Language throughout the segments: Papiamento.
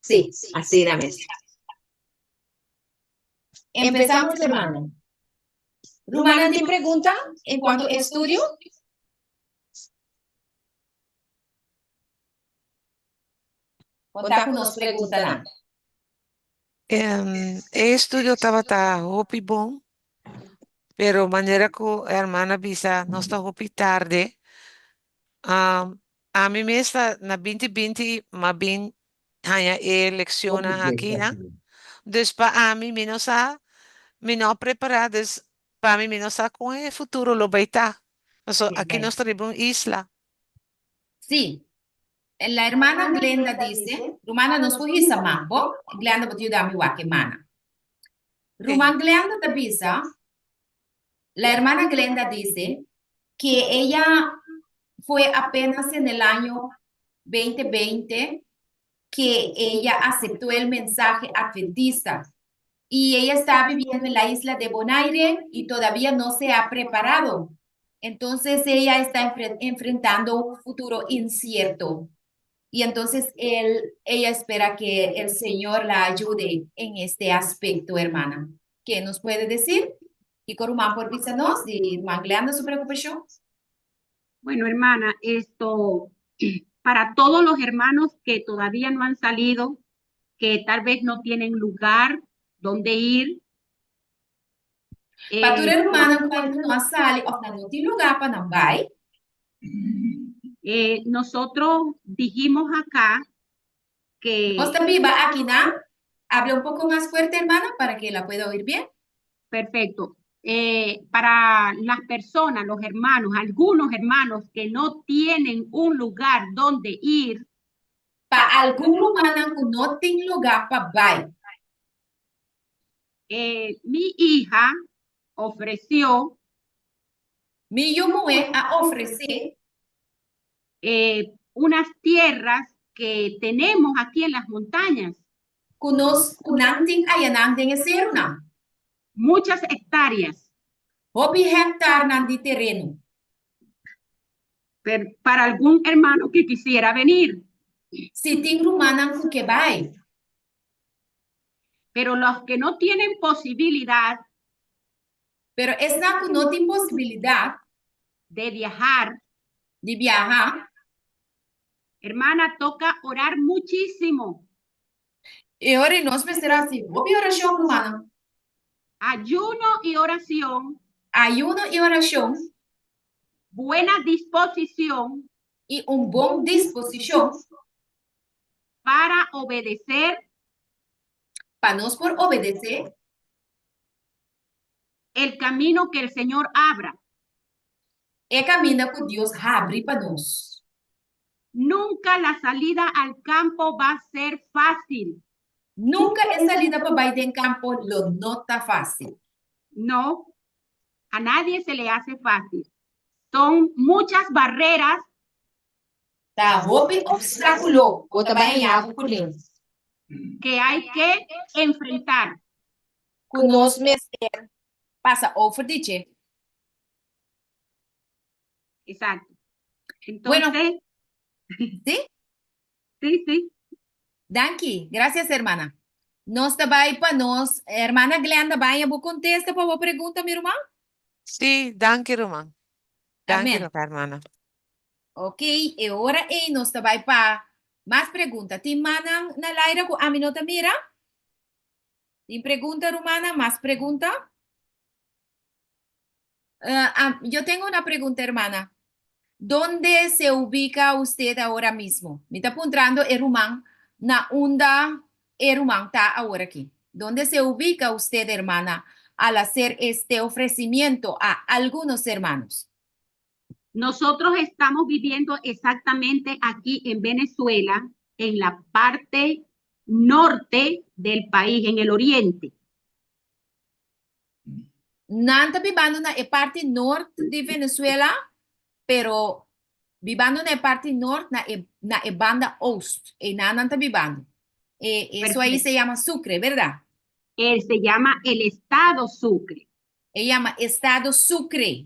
Sí, asina mes. Empezamos, hermano. Rumannan, tin pregunta en cuanto estudio? Konta ku nos preguntanan. E estudio tabata hopi bon, pero manera ku hermana a bisa, nos ta hopi tarde. Ami mes ta na 2020 m'a bin haña e leccionnan akinan. Dus pa ami mi no sa, mi no a prepara, dus pa mi mi no sa con e futuro lo bay ta. Paso aki nos ta riba un isla. Sí. La hermana Glenda dice, Rumana nos por hisa man, bo? Glenda bo ta yuda mi wak e mana. Ruman Glenda ta bisa, la hermana Glenda dice que ella fue apenas en el año 2020 que ella aceptó el mensaje adventista y ella está viviendo en la isla de Bonaire y todavía no se ha preparado. Entonces ella está enfrentando un futuro incierto. Y entonces él, ella espera que el Señor la ayude en este aspecto, hermana. ¿Qué nos puede decir? Kiko ruman por bisa nos di ruman Glenda su preokupashon? Bueno, hermana, esto para todos los hermanos que todavía no han salido, que tal vez no tienen lugar donde ir. Pa tur rumannan ku no a sali òf no tin lugá pa nan bai. Nosotros dijimos acá que Nos ta biba akinan. Habla un poco más fuerte, hermana, para que la pueda oír bien. Perfecto. Para las personas, los hermanos, algunos hermanos que no tienen un lugar donde ir, Pa algun rumannan ku no tin lugá pa bai. Mi hija ofreció Mi yu muhé a ofresé unas tierras que tenemos aquí en las montañas. Ku nos ku nan tin ayanan den e serunan. Muchas hectáreas. Hopi hektarnan di tereno. Per, para algún hermano que quisiera venir. Si tin rumannan ku ke bai. Pero los que no tienen posibilidad Pero esnan ku no tin posibilidat de viajar, di biaha. Hermana, toca orar muchísimo. E ora nos mester hasi hopi orashon, rumannan. Ayuno y oración. Ayuno i orashon. Buena disposición. I un bon disposishon. Para obedecer. Pa nos por obedesé. El camino que el Señor abra. E kaminda ku Dios habri pa nos. Nunca la salida al campo va a ser fácil. Nunka e salida pa bai den kampo lo no ta fásil. No, a nadie se le hace fácil. Son muchas barreras. Ta hopi obstákulo ku ta bai haña kuné. Que hay que enfrentar. Ku nos mester pasa over di dje. Exacto. Entonces, Bueno, ¿sí? Sí. Danki. Gracias, hermana. Nos ta bai pa nos. Hermana Glenda, bai bo kontesta pa bo pregunta, mi ruman? Sí, danki, ruman. Danki, Amèn. Hermana. Ok, e ora ei nos ta bai pa mas pregunta. Tin mannan na laira ku ami no ta mira? Tin pregunta, rumannan? Mas pregunta? Ah, yo tengo una pregunta, hermana. ¿Dónde se ubica usted ahora mismo? Mi ta puntrando e ruman na unda e ruman ta awor aki. ¿Dónde se ubica usted, hermana, al hacer este ofrecimiento a algunos hermanos? Nosotros estamos viviendo exactamente aquí en Venezuela, en la parte norte del país, en el oriente. Nan ta bibando na e parti nort di Venezuela, pero bibando na e parti nort na e banda oost. E nan ta bibando. Eso ahí se llama Sucre, ¿verdad? Él se llama el Estado Sucre. E yama Estado Sucre.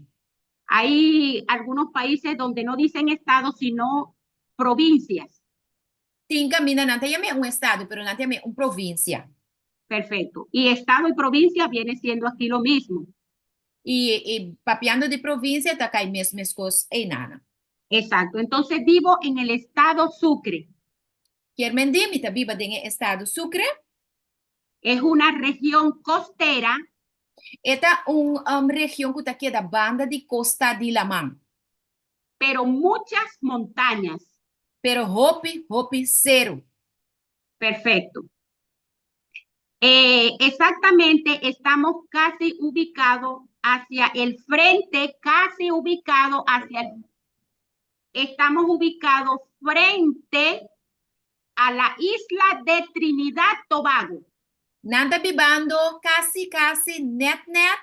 Hay algunos países donde no dicen estado, sino provincias. Tin kaminda nan ta yam'é un estado, pero nan ta yam'é un provinsia. Perfecto. Y estado y provincia viene siendo aquí lo mismo. I i papiando di provinsia ta kai mes meskos einan. Exacto. Entonces vivo en el estado Sucre. Kier men di, mi ta biba den e estado Sucre. Es una región costera. E ta un region ku ta keda banda di kosta di laman. Pero muchas montañas. Pero hopi, hopi seru. Perfecto. Eh, exactamente, estamos casi ubicados hacia el frente, casi ubicado hacia el, estamos ubicados frente a la isla de Trinidad Tobago. Nan ta bibando kasi kasi nèt nèt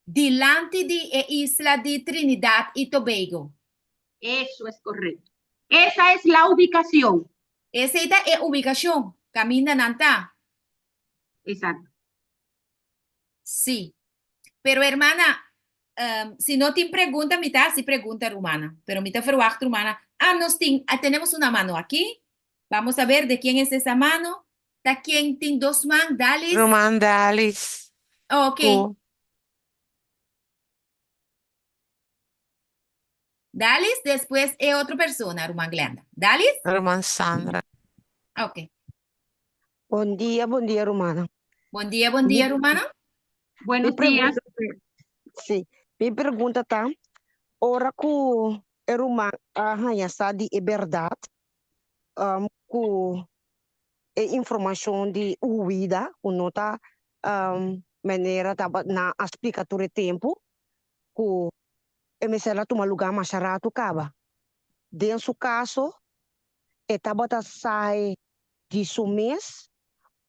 dilanti di e isla di Trinidad i Tobago. Eso es correcto. Esa es la ubicación. Esei ta e ubikashon, kaminda nan ta. Exacto. Sí. Pero hermana, si no tin pregunta, mi ta hasi pregunta, rumana. Pero mi ta verwacht, rumana. Ah, nos tin, ah, tenemos una mano aquí. Vamos a ver de quién es esa mano. Ta quién tin dos man, Dalis. Ruman Dalis. Ok. Ku Dalis, despues e otro persona, ruman Glenda. Dalis? Ruman Sandra. Ok. Bon dia, bon dia, rumannan. Bon dia, bon dia, rumannan. Buenos dias. Sí, mi pregunta ta, ora ku e ruman a haña sa di e bèrdat, ku e informashon di huida, ku no ta manera tabata nan a splika tur e tempu, ku e mester a tuma lugá masha ratu kaba. Den su kaso, e tabata sai di su mes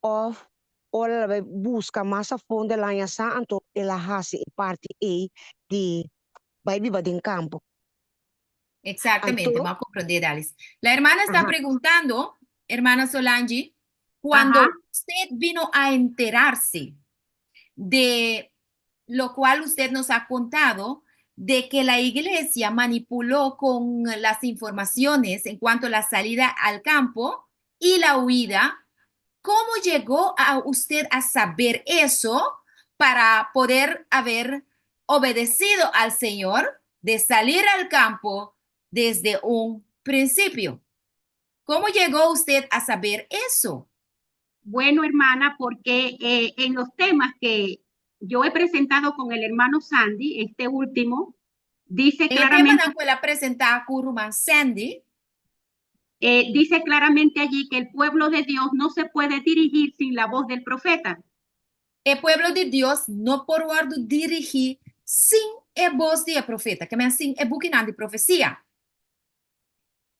òf ora el a bai buska mas a fondo el haña sa, anto el a hasi e parti ei di bai biba den kampo. Exactamente, Anto, m'a comprende, Dalis. La hermana está preguntando, hermana Solange, cuando usted vino a enterarse de lo cual usted nos ha contado, de que la iglesia manipuló con las informaciones en cuanto a la salida al campo y la huida, ¿cómo llegó a usted a saber eso para poder haber obedecido al Señor de salir al campo desde un principio? ¿Cómo llegó usted a saber eso? Bueno, hermana, porque eh, en los temas que yo he presentado con el hermano Sandy, este último, dice E claramente, temanan ku el a presentá ku ruman Sandy, eh, dice claramente allí que el pueblo de Dios no se puede dirigir sin la voz del profeta. E pueblo di Dios no por wòrdu dirigí sin e bos di e profeta, ke men sin e bukinan di profesia.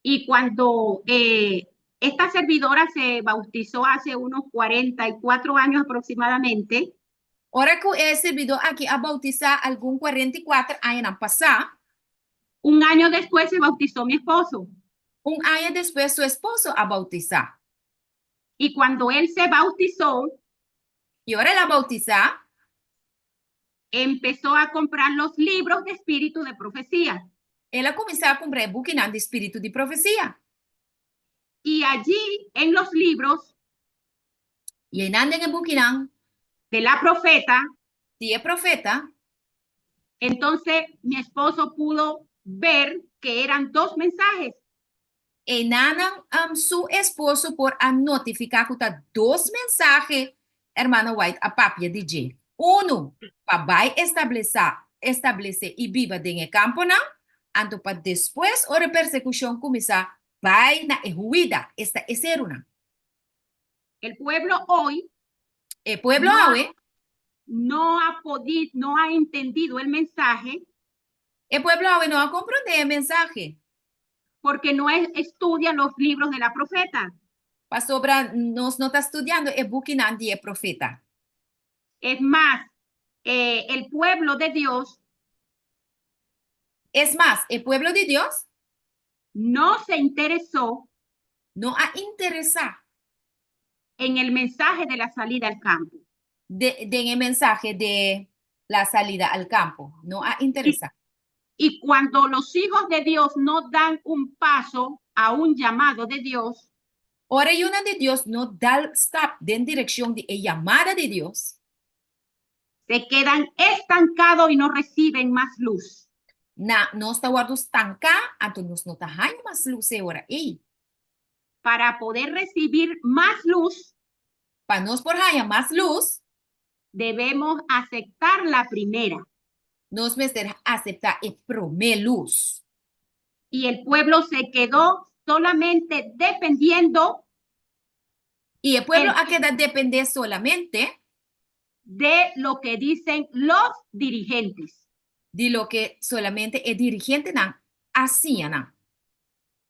Y cuando eh, esta servidora se bautizó hace unos 44 años aproximadamente, Ora ku e sirbidó aki a boutisá algun 44 añanan pasá, un año después se bautizó mi esposo. Un aña despues su esposo a boutisá. Y cuando él se bautizó, I ora el a boutisá, empezó a comprar los libros de espíritu de profecía. El a kuminsá kumpra e bukinan di spiritu di profesia. Y allí en los libros I einan den e bukinan de la profeta, di e profeta, entonces mi esposo pudo ver que eran dos mensajes. Einanan su esposo por a notifiká ku ta dos mensahe Hermana White a papia di dje. Unu, pa bai establesá, establesé i biba den e kamponan, anto pa despues ora e persekushon kuminsá, bai na e huida, esta e serunan. El pueblo hoy E pueblo no ha, awe no ha podi, no ha entendido el mensaje. E pueblo awe no a komprondé e mensahe. Porque no estudia los libros de la profeta. Pasobra nos no ta studiando e bukinan di e profeta. Es mas, el pueblo de Dios. Es mas, e pueblo di Dios. No se interesó. No a interesá. En el mensaje de la salida al campo. De, den e mensahe de la salida al campo. No a interesá. Y cuando los hijos de Dios no dan un paso a un llamado de Dios. Ora e yunan di Dios no dal stap den direkshon di e yamada di Dios, se kedan estankado i no resiben mas lus. Na nos ta wòrdu stanká, anto nos no ta haña mas lus e ora ei. Para poder resibir mas lus, Pa nos por haña mas lus, debemos aseptar la primera. Nos mester aseptá e promé lus. Y el pueblo se quedó solamente dependiendo I e pueblo a keda dependé solamente de lo que dicen los dirigentes. Di loke solamente e dirigentenan a siña nan.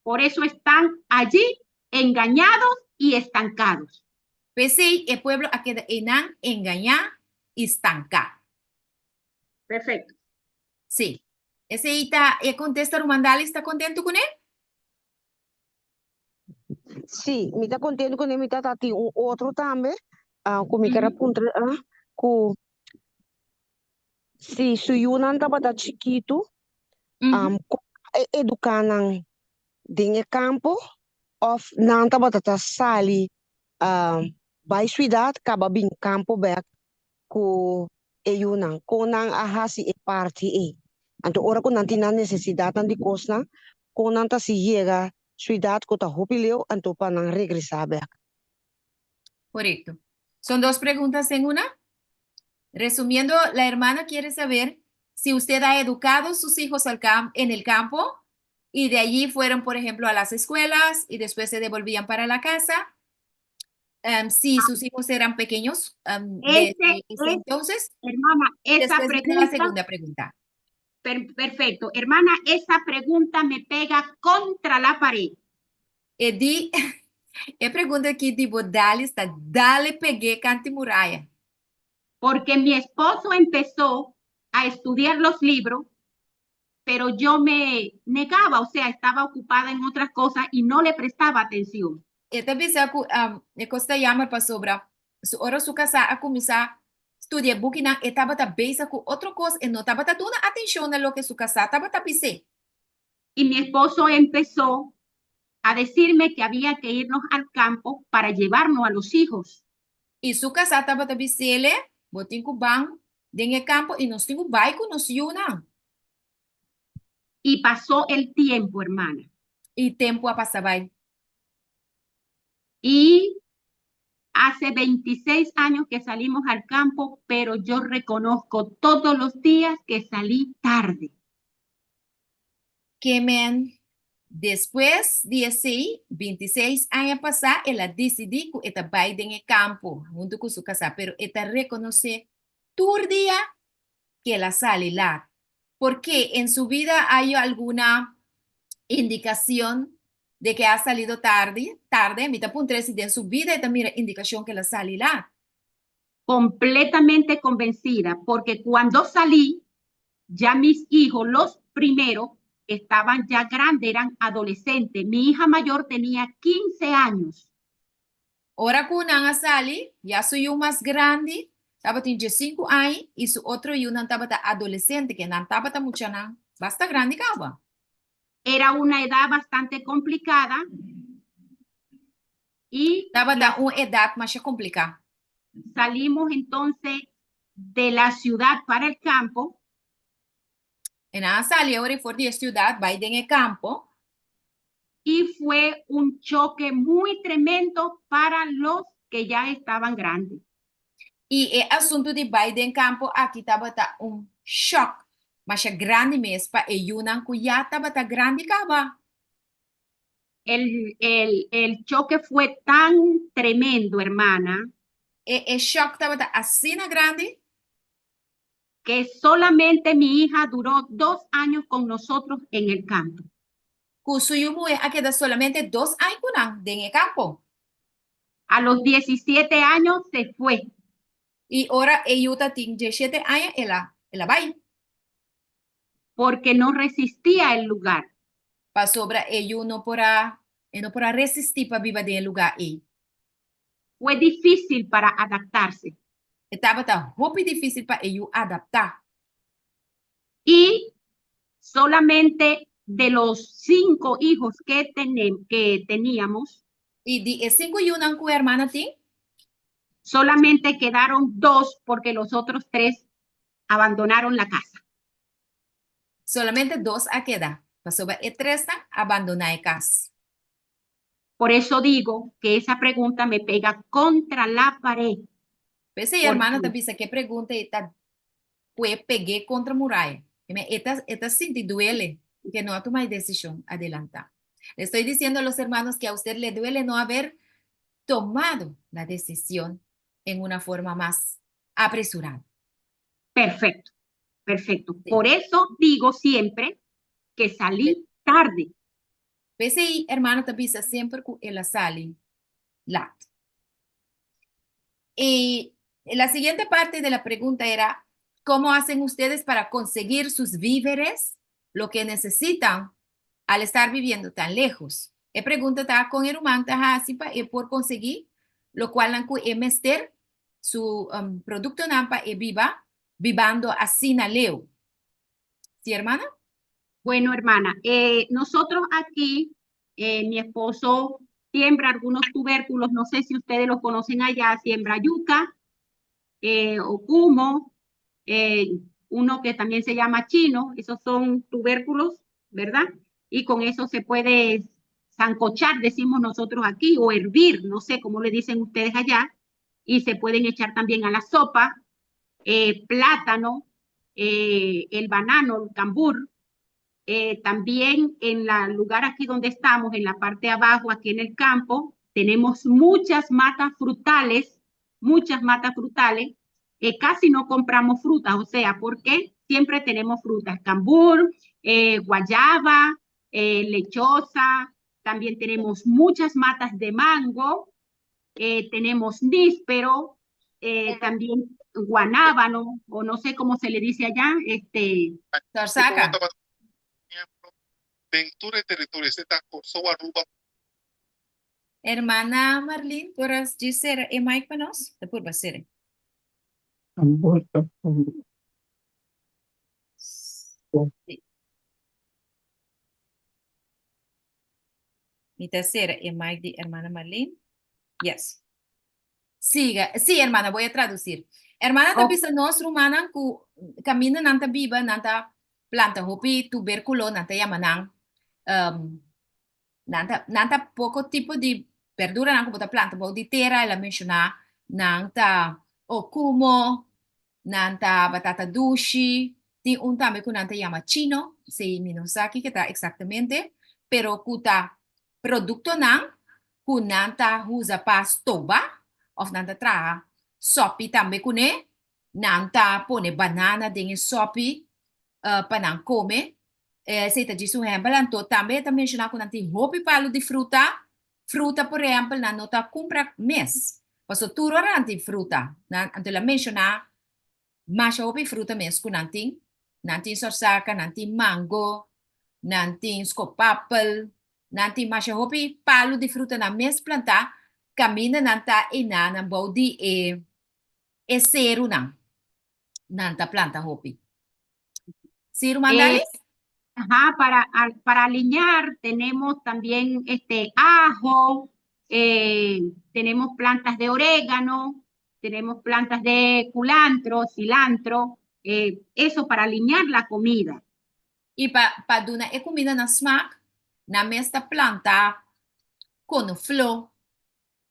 Por eso están allí engañados y estancados. P'esei e pueblo a keda einan engañá i stanká. Perfecto. Sí. Esei ta e kontesta, ruman Dalis ta kontentu kuné? Sí, mi ta kontentu kuné, mi ta tin un otro tambe ku mi ker a puntra ku si su yunan tabata chikitu, kon a eduká nan den e kampo òf nan tabata ta sali bai suidat kaba bin kampo bèk ku e yunan, kon nan a hasi e parti ei? Anto ora ku nan tin nan nesesidatnan di kosnan, kon nan ta si yega suidat ku ta hopi leu anto pa nan regresá bèk? Korekto. Son dos preguntas en una. Resumiendo, la hermana quiere saber si usted ha educado sus hijos al cam en el campo y de allí fueron, por ejemplo, a las escuelas y después se devolvían para la casa. Si sus hijos eran pequeños desde ese entonces. Hermana, esa Después viene la pregunta. Segunda pregunta. Perfecto. Hermana, esa pregunta me pega contra la pared. E di, e pregunta aki di bo Dalis ta dale peg'é kanti muraya. Porque mi esposo empezó a estudiar los libros, pero yo me negaba, o sea, estaba ocupada en otras cosas y no le prestaba atención. E ta bisa ku e kos ta yammer pasobra su ora su kasá a kuminsá studia e bukinan e tabata bezig ku otro kos, e no tabata duna atenshon na loke su kasá tabata bis'é. Y mi esposo empezó a decirme que había que irnos al campo para llevarnos a los hijos. I su kasá tabata bis'é, Bo tin ku ban den e kampo i nos tin ku bai ku nos yunan. Y pasó el tiempo, hermana. I tempu a pasa bai. Y hace 26 años que salimos al campo, pero yo reconozco todos los días que salí tarde. Ke men, despues di esei, 26 aña pasá el a disidí ku e ta bai den e kampo huntu ku su kasá, pero e ta rekonosé tur dia ku el a sali lat. Porke en su vida hay alguna indikashon de ke ha salido tardi, tarde? Mi ta puntr'é si den su bida e ta mira indikashon ku el a sali lat. Completamente convencida, porque cuando salí, ya mis hijos, los primeros, estaban ya grandes, eran adolescentes. Mi hija mayor tenía 15 años. Ora ku nan a sali, ya su yu mas grandi tabatin 15 aña i su otro yunan tabata adolesente, ke nan tabata muchanan basta grandi kaba. Era una edad bastante complicada y Tabata un edat masha kompliká. Salimos entonces de la ciudad para el campo. I nan a sali awor for di e siudat bai den e kampo. Y fue un choque muy tremendo para los que ya estaban grandes. I e asuntu di bai den kampo aki tabata un shòk masha grandi mes pa e yunan ku ya tabata grandi kaba. El choque fue tan tremendo, hermana, E shòk tabata asina grandi que solamente mi hija duró 2 años con nosotros en el campo. Ku su yu muhé a keda solamente 2 aña ku nan den e kampo. A los 17 años se fue. I ora e yu tatin 17 aña, el a bai. Porque no resistía el lugar. Pasobra e yu no por a resistí pa biba den e lugá ei. Fue difícil para adaptarse. E tabata hopi difísil pa e yu adaptá. Y solamente de los cinco hijos que teníamos, I di e sinku yunan ku e hermana tin? Solamente quedaron dos porque los otros tres abandonaron la casa. Solamente dos a keda, pasobra e tresnan a bandoná e kas. Por eso digo que esa pregunta me pega contra la pared. P'esei e hermana ta bisa ku e pregunta ei ta ku e peg'é kontra muraya. E ta e ta sinti duele ku e no a tuma e desishon adelantá. Le estoy diciendo a los hermanos que a usted le duele no haber tomado la decisión en una forma más apresurada. Perfecto, perfecto. Por eso digo siempre que salí tarde. P'esei hermano ta bisa semper ku el a sali lat. Y la siguiente parte de la pregunta era, ¿cómo hacen ustedes para conseguir sus víveres, lo que necesitan al estar viviendo tan lejos? E pregunta ta kon e ruman ta hasi pa e por konsegui lokualnan ku e mester, su produktonan pa e biba, bibando asina leu. Sí, hermana? Bueno, hermana, nosotros aquí, mi esposo siembra algunos tubérculos, no sé si ustedes los conocen allá, siembra yuca, ocumo, uno que también se llama chino, esos son tubérculos, ¿verdad? Y con eso se puede sancochar, decimos nosotros aquí, o hervir, no sé cómo le dicen ustedes allá, y se pueden echar también a la sopa, plátano, el banano, el cambur. También en el lugar aquí donde estamos, en la parte de abajo, aquí en el campo, tenemos muchas matas frutales, muchas matas frutales. Casi no compramos frutas, o sea, porque siempre tenemos frutas, cambur, guayaba, lechosa, también tenemos muchas matas de mango, tenemos níspero, también guanábano, o no sé cómo se le dice allá, este... Sorsaca. Den tur e teritorio, esta Kòrsou, Aruba. Hermana Marlene, por sera e mic pa nos? Ta por sera. Tambor, tambor. Sí. Mi ta sera e mic di hermana Marlene. Yes. Siga. Sí, hermana, voy a traducir. Hermana ta bisa nos rumannan ku kaminda nan ta biba, nan ta planta hopi tubérkulo, nan ta yama nan nan ta poko tipo di berduranan ku bo ta planta bou di tera, el a menshoná nan ta okumo, nan ta batata dushi, tin un tambe ku nan ta yama chino, esei mi no sa kiko ta eksaktamente, pero ku ta produktonan ku nan ta usa pa stoba òf nan ta traha sòpi tambe kuné, nan ta pone banana den e sòpi pa nan kome. Esei ta djis un ehèmpel. Anto tambe e ta menshoná ku nan tin hopi palu di fruta. Fruta por ehèmpel nan no ta kumpra mes, pasobra tur ora nan tin fruta. Nan, anto el a menshoná masha hopi fruta mes ku nan tin. Nan tin sorsaka, nan tin mango, nan tin skopapel, nan tin masha hopi palu di fruta nan mes plantá kaminda nan ta einá nan bou di e e serunan. Nan ta planta hopi. Sí, ruman Dalis? Ajá, para aliñar tenemos también este ajo, tenemos plantas de orégano, tenemos plantas de culantro, cilantro, eso para aliñar la comida. I pa pa duna e kumindanan smak, nan mes ta planta konofló,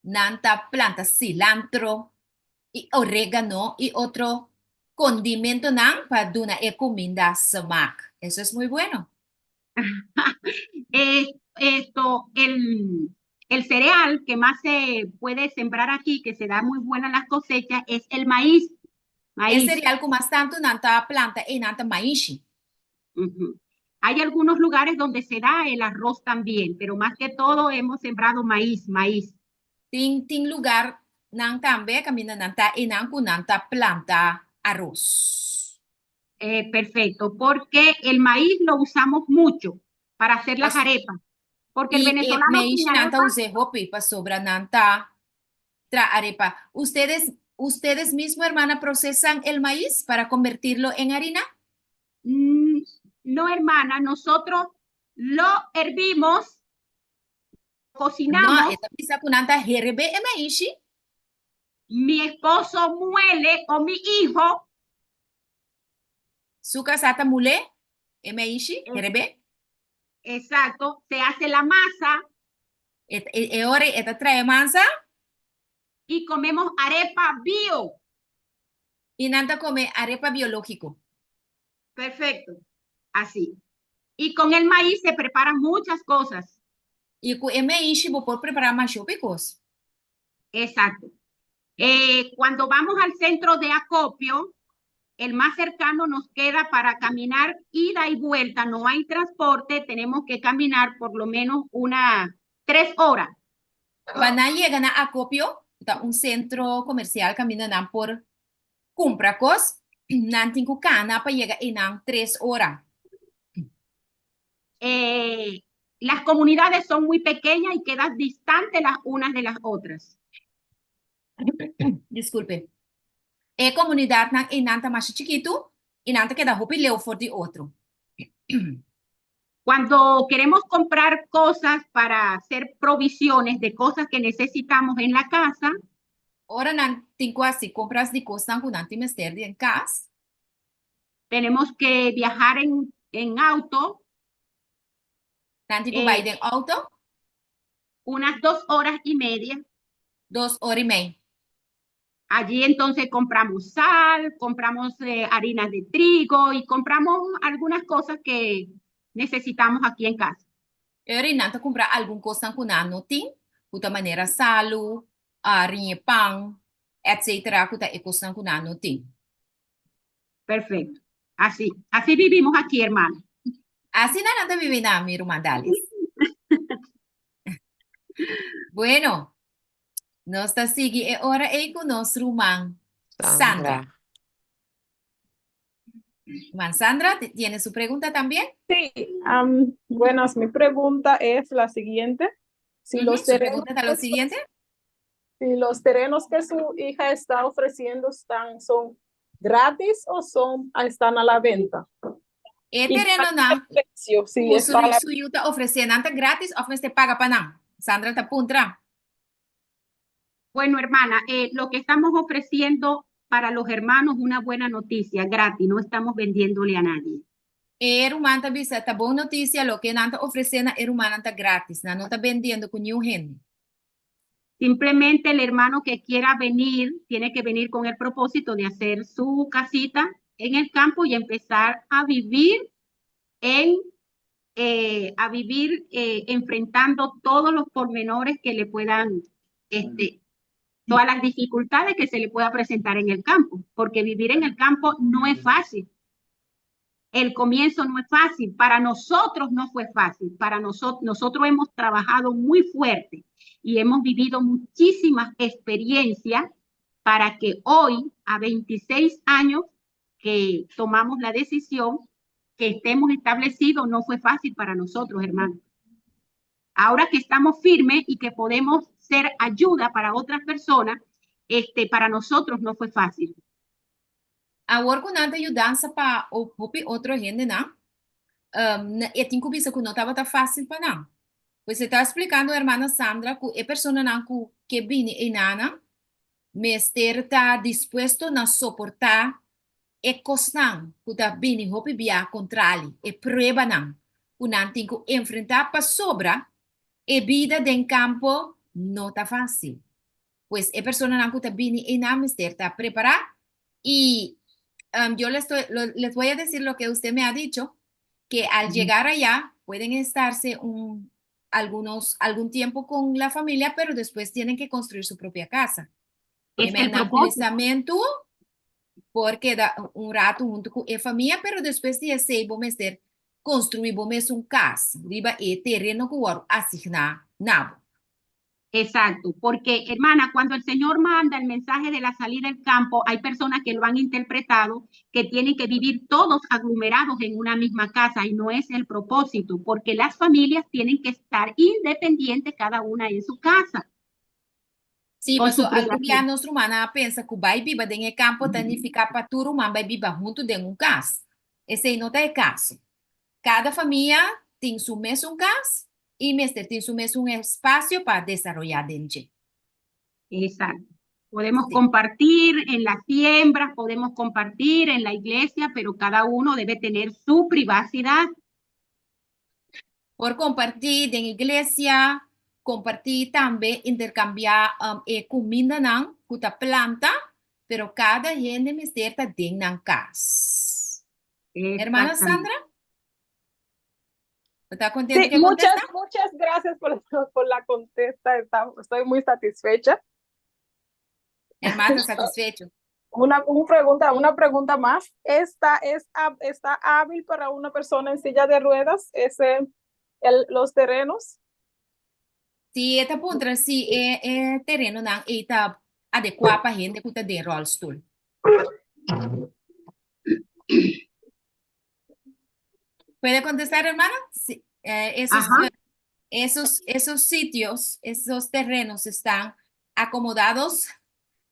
nan ta planta cilantro i orégano i otro kondimentonan pa duna e kuminda smak. Eso es muy bueno. Esto, el cereal que más se puede sembrar aquí, que se da muy buena las cosechas, es el maíz. E Maíz. cereal ku mas tantu nan ta planta einan ta maishi. Ujú. Hay algunos lugares donde se da el arroz también, pero más que todo hemos sembrado maíz, maíz. Tin lugarnan tambe kaminda nan ta einan ku nan ta planta aros. Perfecto, porque el maíz lo usamos mucho para hacer las arepas. Porque el I e venezolano sin maishi nan ta arepa, us'é hopi pasobra nan ta traha arepa. Ustedes mismo, hermana, procesan el maíz para convertirlo en harina? No, hermana, nosotros lo hervimos. cocinamos. No, e ta bisa ku nan ta herebé e maishi. Mi esposo muele o mi hijo. Su kasá ta mulé e maishi, herebé. Exacto, se hace la masa. E, e, e ora e ta trae mansa. Y comemos arepa bio. I nan ta kome arepa biológiko. Perfecto, así. Y con el maíz se preparan muchas cosas. I ku e maishi bo por prepará masha hopi kos. Exacto. Eh, cuando vamos al centro de acopio, el más cercano nos queda para caminar ida y vuelta. No hay transporte, tenemos que caminar por lo menos una 3 horas. Pa nan yega na akopio, ta un sentro komersial kaminda nan por kumpra kos, nan tin ku kana pa yega einan 3 ora. Las comunidades son muy pequeñas y quedan distantes las unas de las otras. Disculpe. E komunidatnan einan ta mas chikitu i nan ta keda hopi leu for di otro. Cuando queremos comprar cosas para hacer provisiones de cosas que necesitamos en la casa, Ora nan tin ku hasi kompras di kosnan ku nan tin mester den kas, tenemos que viajar en auto nan tin ku bai den outo, unas 2 horas y media. 2 ora i mei. Allí entonces compramos sal, compramos harina de trigo y compramos algunas cosas que necesitamos aquí en casa. E ora nan ta kumpra algun kos ku nan no tin, ku ta manera salu, hariña pan, etc. Ku ta e kos ku nan no tin. Perfecto. Así, así vivimos aquí, hermano. Asina nan ta biba einan, mi ruman Dalis. Bueno, nos ta sigui e ora ei ku nos ruman Sandra. Sandra. Ruman Sandra, ¿tiene su pregunta también? Sí, buenas, mi pregunta es la siguiente. Si los Su terrenos, pregunta está lo siguiente. Si los terrenos que su hija está ofreciendo son gratis o están a la venta. E I terenonan, precio, si ku está a la su yu ta ofresé, nan ta gratis òf mester paga pa nan? Sandra ta puntra. Bueno, hermana, lo que estamos ofreciendo para los hermanos, una buena noticia, gratis, no estamos vendiéndole a nadie. E ruman ta bisa, ta bon notisia, loke nan ta ofresé na e rumannan ta gratis, nan no ta bendiendo ku ningun hende. Simplemente el hermano que quiera venir tiene que venir con el propósito de hacer su casita en el campo y empezar a vivir enfrentando todos los pormenores que le puedan, todas las dificultades que se le pueda presentar en el campo, porque vivir en el campo no es fácil. El comienzo no es fácil, para nosotros no fue fácil, para nosotros, nosotros hemos trabajado muy fuerte y hemos vivido muchísimas experiencias para que hoy, a 26 años que tomamos la decisión, que estemos establecidos, no fue fácil para nosotros, hermano. Ahora que estamos firmes y que podemos ser ayuda para otras personas, para nosotros no fue fácil. Awor ku nan ta yudansa pa hopi otro hendenan, e tin ku bisa ku no tabata fásil pa nan. Pues e ta splikando hermana Sandra ku e personanan ku ke bini einan mester ta dispuesto na soportá e kosnan ku ta bini hopi bia kontrali, e pruebanan ku nan tin ku enfrentá pasobra e bida den kampo no ta fásil. Pues e personanan ku ta bini einan mester ta prepará y yo les voy a decir lo que usted me ha dicho, que al llegar allá pueden estarse algún tiempo con la familia, pero después tienen que construir su propia casa. Es el propósito. Pensamento por keda un ratu huntu ku e famia, pero despues di esei bo mester konstruí bo mes un kas, riba e tereno ku a asigná na bo. Exacto, porque, hermana, cuando el Señor manda el mensaje de la salida del campo, hay personas que lo han interpretado que tienen que vivir todos aglomerados en una misma casa y no es el propósito, porque las familias tienen que estar independientes cada una en su casa. Sí, mas algun dia nos rumannan a pensa ku bai biba den kampo ta nifiká pa tur ruman bai biba huntu den un kas. Esei no ta e kaso. Kada famia tin su mes kas. i mester tin su mes un espasio pa desaroyá den dje. Exacto. Podemos Sí. compartir en las siembras, podemos compartir en la iglesia, pero cada uno debe tener su privacidad. Por kompartí den iglesia, kompartí tambe interkambiá um, e kumindanan ku ta planta, pero kada hende mester ta den nan kas. Hermana Exactamente. Sandra? ¿Está contenta Sí, que muchas, contesta? muchas gracias por la contesta. Estoy muy satisfecha. Hermano, satisfecho. Una pregunta más. ¿Esta es, está hábil para una persona en silla de ruedas, los terrenos? Si, e ta puntra si e, e terenonan ei ta adekuá pa hende ku ta den rolstoel. ¿Puede contestar, hermana? Sí, Ajá. esos sitios, esos terrenos están acomodados.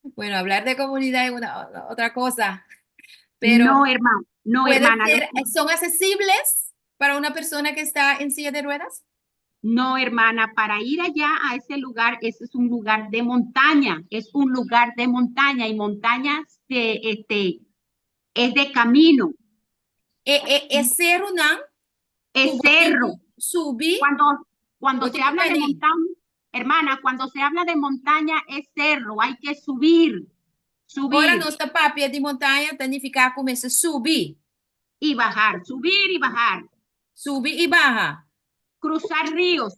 Bueno, hablar de comunidad es una otra cosa, pero No, hermano, no, puede hermana, ser, ¿son accesibles para una persona que está en silla de ruedas? No, hermana, para ir allá a ese lugar, ese es un lugar de montaña, es un lugar de montaña y montaña es de camino. E, e serunan, Es cerro. Subi. Cuando se habla de montaña, hermana, cuando se habla de montaña es cerro, hay que subir, subir. Ora nos ta papia di montaña, ta nifiká ku mester subi. Y bajar, subir y bajar. Subi i baha. Cruzar ríos.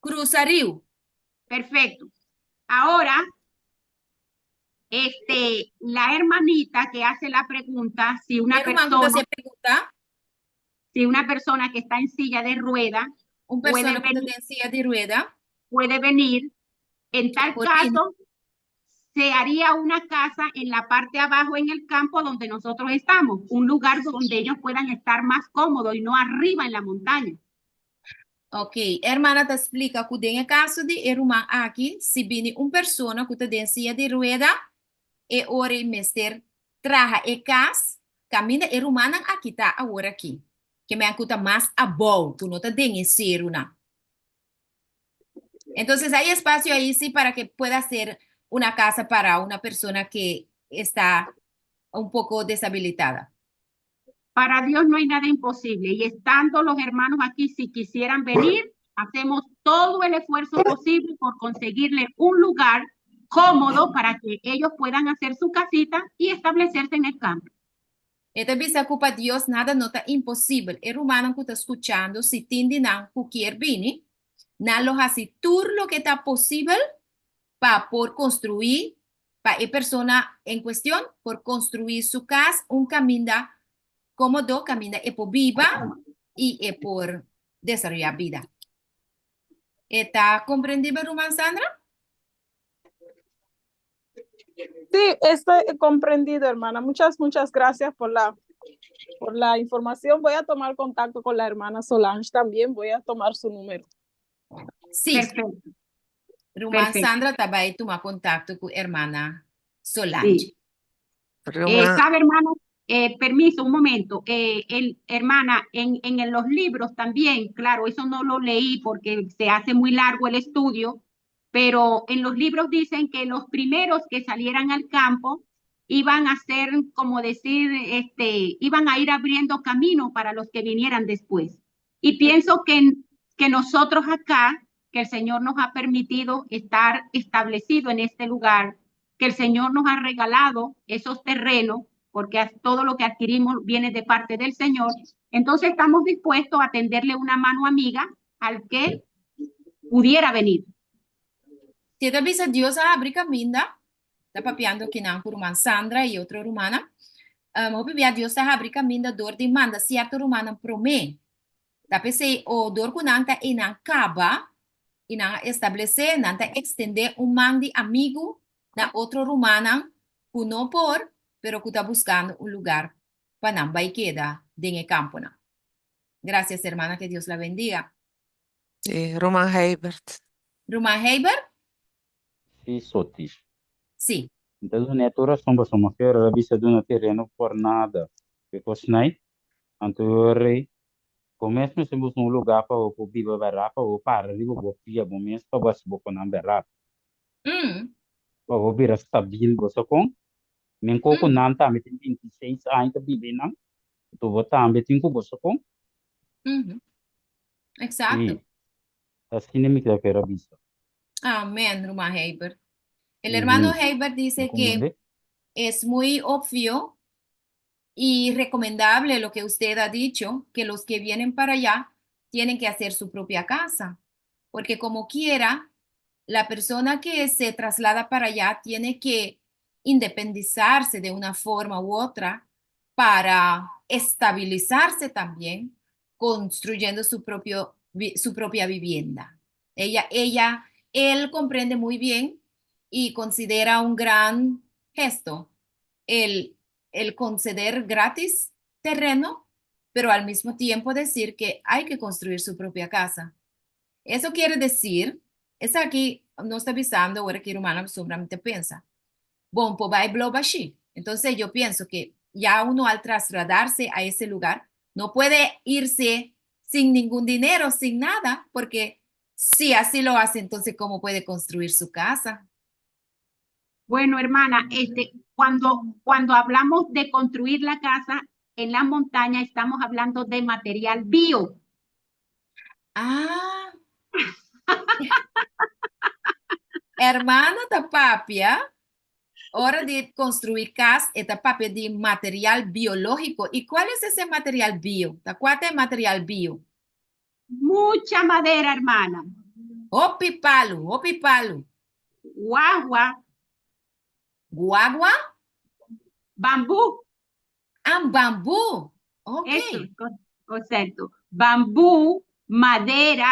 Krusa riu. Perfecto. Ahora, la hermanita que hace la pregunta, si una Hermano, persona, se pregunta, si una persona que está en silla de rueda un puede persona ku venir, ta den silla di rueda, puede venir, en tal Por caso, se haría una casa en la parte abajo en el campo donde nosotros estamos, un lugar donde ellos puedan estar más cómodos y no arriba en la montaña. Ok, hermana ta splika ku den kaso di e ruman aki, si bini un persona ku ta den silla di rueda, e ora mester traha e kas, kaminda e rumannan aki ta awor aki. Ke men ku ta mas abou, ku no ta den e serunan. Entonces hay espacio ahí sí para que pueda ser una casa para una persona que está un poco deshabilitada. Para Dios no hay nada imposible y estando los hermanos aquí, si quisieran venir, hacemos todo el esfuerzo posible por conseguirle un lugar cómodo para que ellos puedan hacer su casita y establecerse en el campo. E ta bisa ku pa Dios nada no ta imposibel. E rumannan ku ta skuchando, si tin di nan ku kier bini, nan lo hasi tur loke ta posibel pa por konstruí, pa e persona en kuestion, por konstruí su kas, un kaminda kómodo, kaminda e por biba i e por desaroyá bida. Ta komprendibel, ruman Sandra? Sí, estoy comprendido, hermana. Muchas, muchas gracias por la información. Voy a tomar contacto con la hermana Solange también. Voy a tomar su número. Sí. Perfecto. Ruman Perfecto. Sandra ta bai tuma kontakto ku hermana Solange. Sí. ¿Sabe, hermano? Permiso, un momento. Hermana, en los libros también, claro, eso no lo leí porque se hace muy largo el estudio, pero en los libros dicen que los primeros que salieran al campo iban a ser, como decir, iban a ir abriendo camino para los que vinieran después. Y pienso que nosotros acá, que el Señor nos ha permitido estar establecido en este lugar, que el Señor nos ha regalado esos terrenos, porque todo lo que adquirimos viene de parte del Señor, entonces estamos dispuestos a tenderle una mano amiga al que pudiera venir. Si ta bisa Dios a habri kaminda, ta papiando akinan ku ruman Sandra i otro rumannan. Hopi bia Dios a habri kaminda dor di manda sierto rumannan promé. Ta p'esei o dor ku nan ta einan kaba i nan a establesé, nan ta ekstendé un man di amigu na otro rumannan ku no por, pero ku ta buskando un lugá pa nan bai keda den e kamponan. Gracias, hermana, que Dios la bendiga. Sí, Ruman Heibert. Ruman Heibert? Sí, Soti. Sí. Anto, no ta rason pa mi a bisa duna tereno por nada. Because nai, anto rei. Bo mes mester busca un lugar pa bo por biba berdad, pa bo para riba bo pia bo mes pa bo haci bo conan berdad. Pa bo bira stabil, bo sa con? Men con cu nan tambe tin 26 aña ta biba einan, anto bo tambe tin cu bo sa con? Exacto. Sí, asina mi ta kere bisa. Amén, ruman Heibert. El hermano Heibert dice que es muy obvio y recomendable lo que usted ha dicho, que los que vienen para allá tienen que hacer su propia casa, porque como quiera, la persona que se traslada para allá tiene que independizarse de una forma u otra para estabilizarse también, construyendo su, propio, su propia vivienda. Ella, ella, él comprende muy bien y considera un gran gesto el, el conceder gratis terreno, pero al mismo tiempo decir que hay que construir su propia casa. Eso quiere decir, esaki nos ta bisando ora ku rumannan solamente pensa. Bon, por bai blo bashí. Entonces yo pienso que ya uno al trasladarse a ese lugar no puede irse sin ningún dinero, sin nada, porque si así lo hace, entonces ¿cómo puede construir su casa? Bueno, hermana, cuando hablamos de construir la casa en la montaña, estamos hablando de material bio. Ah. Hermana ta papia, ora di construi cas, e ta papia di material biológico. ¿Y cuál es ese material bio? Ta cuál es material bio? Mucha madera, hermana. Hopi palu, hopi palu. Guagua. Guagua? Bambú. Ah, bambú. Ok. Eso, correcto. Bambú, madera,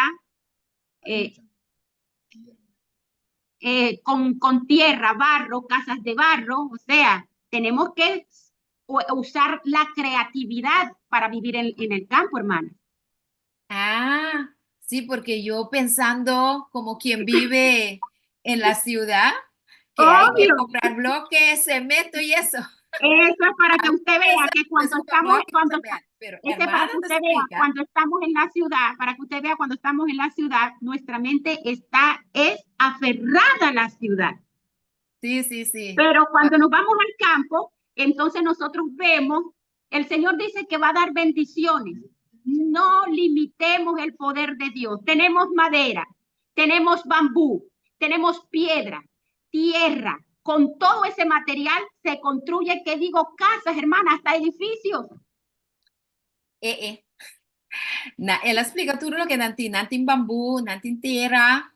con tierra, barro, casas de barro. O sea, tenemos que usar la creatividad para vivir en el campo, hermana. Ah, sí, porque yo pensando como quien vive en la ciudad, que hay que comprar bloques, cemento y eso. Eso es para que usted vea que cuando estamos, cuando, pero este para que usted vea, cuando estamos en la ciudad, para que usted vea cuando estamos en la ciudad, nuestra mente está, es aferrada a la ciudad. Pero cuando nos vamos al campo, entonces nosotros vemos, el Señor dice que va a dar bendiciones. No limitemos el poder de Dios. Tenemos madera, tenemos bambú, tenemos piedra, tierra. Con todo ese material se construye, ¿qué digo? Casas, hermana, hasta edificios. Na, el a splika tur loke nan tin. Nan tin bambú, nan tin tera,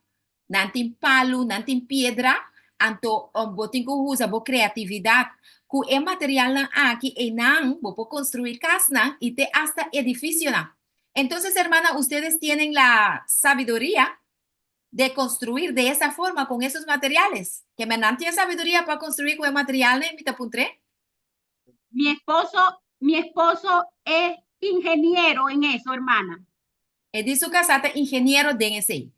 nan tin palu, nan tin piedra. Anto, bo tin ku usa bo kreatividat. Ku e materialnan aki, einan, bo por konstruí kasnan i te hasta edifisionan. Entonces, hermana, ustedes tienen la sabiduría de construir de esa forma con esos materiales. Ke men nan tin sabiduria pa konstruí ku e materialnan, mi ta puntr'é? Mi esposo es ingeniero en eso, hermana. E di su kasá ta ingeniero den esei.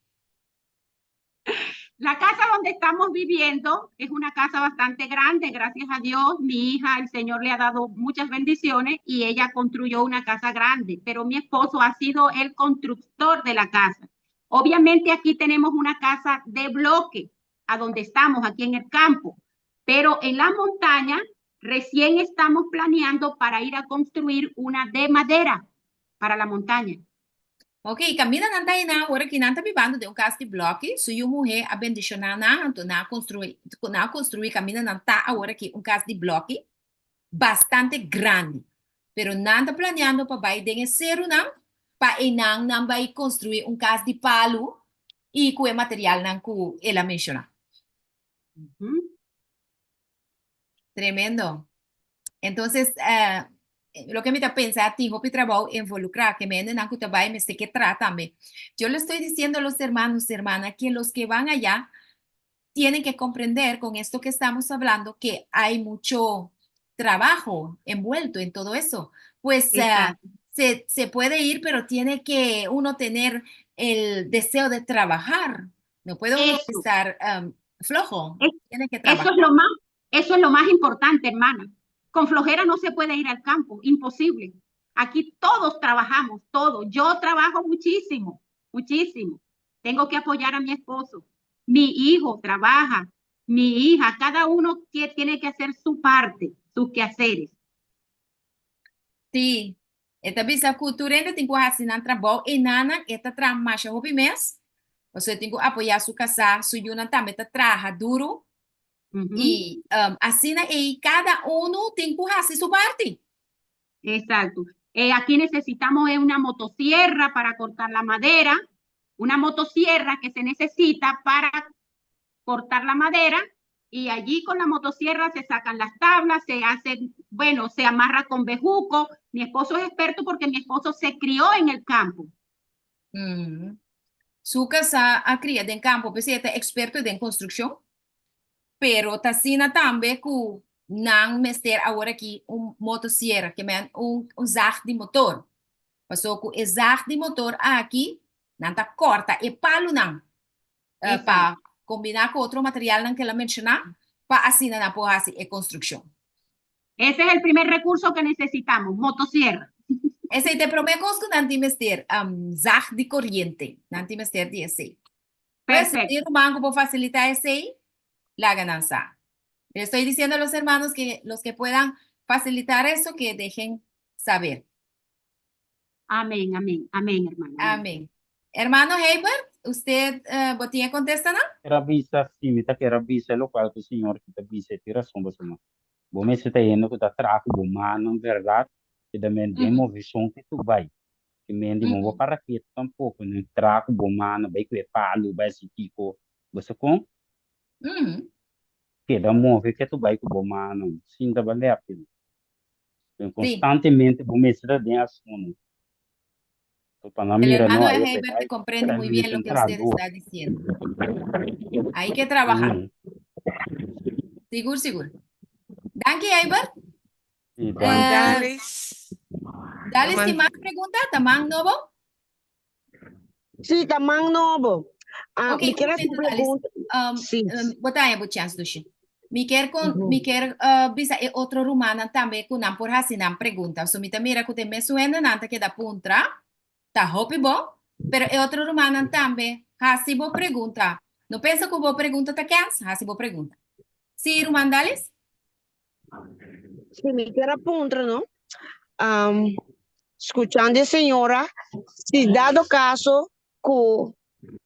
La casa donde estamos viviendo es una casa bastante grande, gracias a Dios. Mi hija, el Señor le ha dado muchas bendiciones y ella construyó una casa grande, pero mi esposo ha sido el constructor de la casa. Obviamente aquí tenemos una casa de bloque, a donde estamos, aquí en el campo, pero en la montaña recién estamos planeando para ir a construir una de madera para la montaña. Ok, kaminda nan ta einan, awor aki nan ta bibando den un kas di blòki, su yu muhé a bendishoná nan, anto nan a konstruí, nan a konstruí kaminda nan ta awor aki un kas di blòki bastante grandi. Pero nan ta planeando pa bai den e serunan, pa einan nan bai konstruí un kas di palu i ku e materialnan ku el a menshoná. Tremendo. Entonces, loke mi ta pensa, tin hopi trabou involukrá, ke hendenan ku ta bai mester ke traha tambe. Yo le estoy diciendo a los hermanos, hermana, que los que van allá tienen que comprender con esto que estamos hablando que hay mucho trabajo envuelto en todo eso. Pues se puede ir, pero tiene que uno tener el deseo de trabajar. No puede uno estar flojo. Tiene que trabajar. Eso es lo más importante, hermana. Con flojera no se puede ir al campo, imposible. Aquí todos trabajamos, todos. Yo trabajo muchísimo, muchísimo. Tengo que apoyar a mi esposo. Mi hijo trabaja, mi hija, cada uno que tiene que hacer su parte, sus quehaceres. Sí, e ta bisa ku tur hende tin ku hasi nan trabou i nannan e ta traha masha hopi mes. Pasobra e tin ku apoyá su kasá, su yunan tambe ta traha duru. I asina ei kada unu tin ku hasi su parti. Exacto. Eh, aquí necesitamos una motosierra para cortar la madera, una motosierra que se necesita para cortar la madera y allí con la motosierra se sacan las tablas, se hace, bueno, se amarra con bejuco. Mi esposo es experto porque mi esposo se crió en el campo. Su kasá a kria den kampo, p'esei e ta eksperto den konstrukshon. Pero ta asina tambe ku nan mester awor aki un motosierra, ke men un un zag di motor. Paso ku e zag di motor aki nan ta kòrta e palunan pa kombiná ku otro materialnan ku el a menshoná pa asina nan por hasi e konstrukshon. Ese es el primer recurso que necesitamos, motosierra. Esei ta e promé kos ku nan tin mester, zag di koriente. Nan tin mester di esei. Pues, Perfecto. si ruman ku por fasilitá esei, laga nan sa. Le estoy diciendo a los hermanos que los que puedan facilitar eso, que dejen saber. Amén, amén, amén, hermana. Amén. Amén. Hermano Heibert, usted eh, bo tin e contesta nan? Kier a bisa, si mi ta kier a bisa locual cu Señor ki ta bisa, e tin razon pasobra bo mester ta hende cu ta traha cu bo mannan, berdad? Keda men den movecion cu tu bay. Ki men di bo bo para ketu tampoco, no traha cu bo mannan, bay cu e palu, bay haci kico, bo sa con? Keda move ketu bay cu bo mannan, sinta ba lep. Constantemente bo mester ta den accion. Pa nan El mira, hermano no, ahí Heibert verdad, comprende muy bien lo que usted está diciendo. Hay que trabajar. Sigur, sigur. Danki, Heibert. Sí, Eh, danki. Dalis. Dalis, tin mas pregunta? Ta man nobo? Sí, ta man nobo. Ah, Ok, mi un kier haci momento, un Dalis. pregunta. Um, Sí. um, bo ta haña bo chance, Dushi. Mi kier con, Ujú. mi kier uh, bisa e otro rumannan tambe ku nan por hasi nan pregunta. So mi ta mira ku te mesun hendenan ta keda puntra, ta hopi bon, pero e otro rumannan tambe hasi bo pregunta. No pensa ku bo pregunta ta kens, hasi bo pregunta. Sí, ruman Dalis? Sí, mi kier a puntra, no? Um, scuchando e señora, si dado caso cu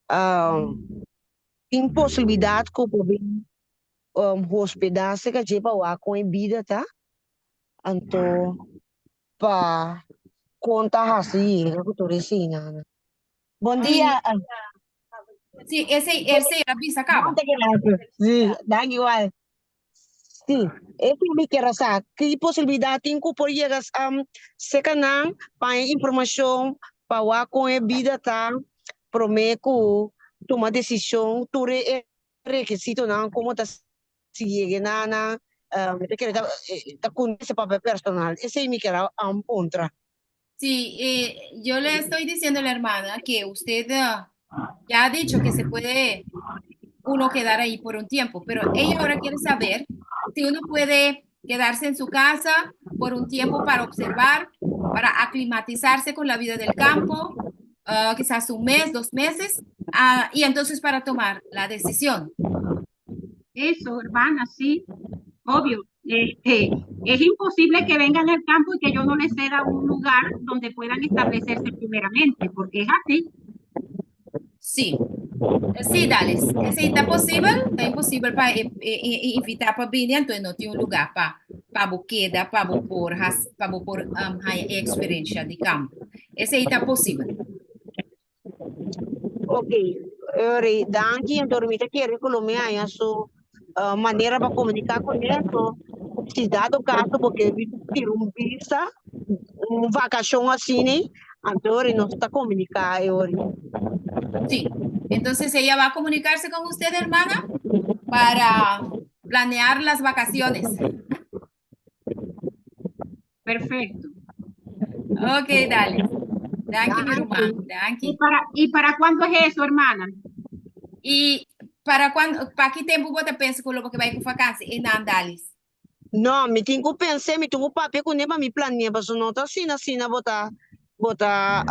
um, tin posibilidad cu por bin um, hospeda cerca dje pa wak con e bida ta, anto pa con ta haci yega cu tur eseinan. Bon dia. Sí, esei, esei a bisa caba. Muchas gracias. Sí, dank igual. Sí, esei mi kier a sa, ki posibilidat tin ku por yega serka nan pa haña informashon pa wak kon e bida ta promé ku tuma desishon, tur e rekisitonan komo ta si yega na nan, mi ta kere ta kuminsá papia personal, esei mi kier a puntra. Sí, eh, yo le estoy diciendo a la hermana que usted ah, ya ha dicho que se puede uno quedar ahí por un tiempo, pero ella ahora quiere saber si uno puede quedarse en su casa por un tiempo para observar, para aclimatizarse con la vida del campo, ah, quizás un mes, 2 meses, ah, y entonces para tomar la decisión. Eso, hermana, sí, obvio. Este, es imposible que vengan al campo y que yo no les ceda un lugar donde puedan establecerse primeramente, porque es así. Sí. Sí, Dalis. Si ta posibel, ta imposibel pa eh, eh, invitá pa bini, anto no tin un lugá pa pa bo keda, pa bo por has, pa bo por um, haya eksperensia di kampo. Esei ta posibel. Ok, ori, danki. Anto mi ta kere ku lo mi haña su uh, manera pa komuniká ku neto. Si dado kaso bo ke tira un bista, un vakashon asina, anto ori nos ta komuniká e ori. Sí. Entonces ella va a comunicarse con usted, hermana, para planear las vacaciones. Perfecto. Ok, dale. Danki, mi ruman. Danki. ¿Y para cuándo es eso, hermana? I pa kuando, pa ki tempu bo ta pensa ku lo bo ke bai ku vakansi? E nan Dalis. No, mi tin ku pens'é, mi tin ku papia kuné pa mi plane'é, pasobra no ta asina asina bo ta bo ta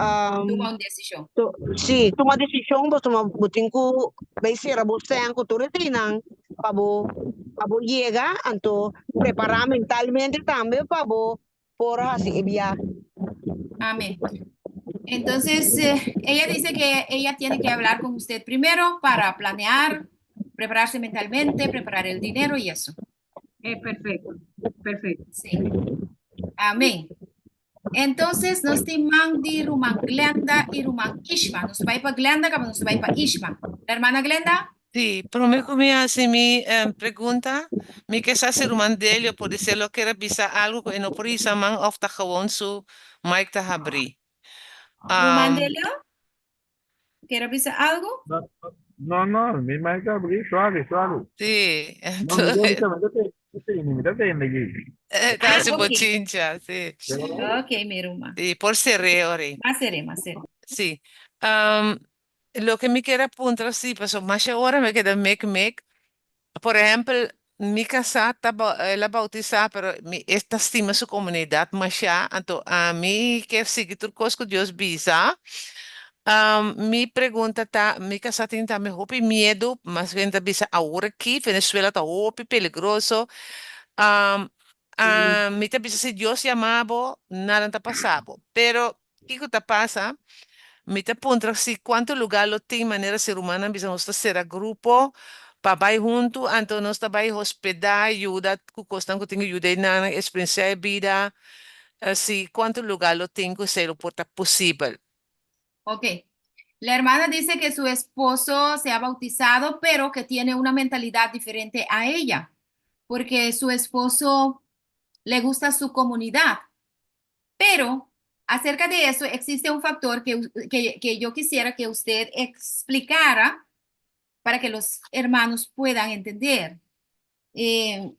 Tuma un desishon. Sí, tuma desishon pasobra bo tin ku bai sera bo sèn ku tur eseinan pa bo pa bo yega, anto prepará mentalmente tambe pa bo por hasi e biahe. Amén. Entonces, ella dice que ella tiene que hablar con usted primero para planear, prepararse mentalmente, preparar el dinero y eso. Perfecto, perfecto. Sí. Amén. Entonces, nos tin man di ruman Glenda y ruman Ishma. Nos ta bai pa Glenda, kaba nos ta bai pa Ishma. La hermana Glenda? Sí, promé ku mi hasi mi pregunta, mi ke sa si ruman Delio podisé lo kier a bisa algu ku e no por hisa man òf ta gewoon su mic ta habrí. Ruman Delio, kier a bisa algu? No, no, mi mic ta habrí, sorry, sorry. Sí, No, mi ta mi ta mi ta tende aki. Ta hasi bochincha, sí. Ok, mi ruman. Sí, por ser'é ori. Mas ser'é, mas ser'é. Sí. Loke mi kier a puntra si, pasobra masha ora mi a keda mek mek. Por ehempel, mi kasá ta el a bautisá, pero mi e ta stima su komunidat mashá, anto ami kier sigui tur kos ku Dios bisa. Mi pregunta ta, mi kasá tin tambe hopi miedu, mas bien ta bisa awor aki Venezuela ta hopi peligroso. Mi ta bisa si Dios yama bo, nada no ta pasa bo. Pero kiko ta pasa? Mi ta puntra si kuantu lugá lo tin manera si rumannan bisa nos ta sera grupo pa bai huntu, anto nos ta bai hospedá, yuda ku kosnan ku tin ku yuda einan, eksperensiá e bida, si kuantu lugá lo tin ku esei lo por ta posibel. Ok. La hermana dice que su esposo se ha bautizado, pero que tiene una mentalidad diferente a ella, porque su esposo le gusta su comunidad. Pero acerca de eso existe un factor que, que, que yo quisiera que usted explicara para que los hermanos puedan entender. Eh,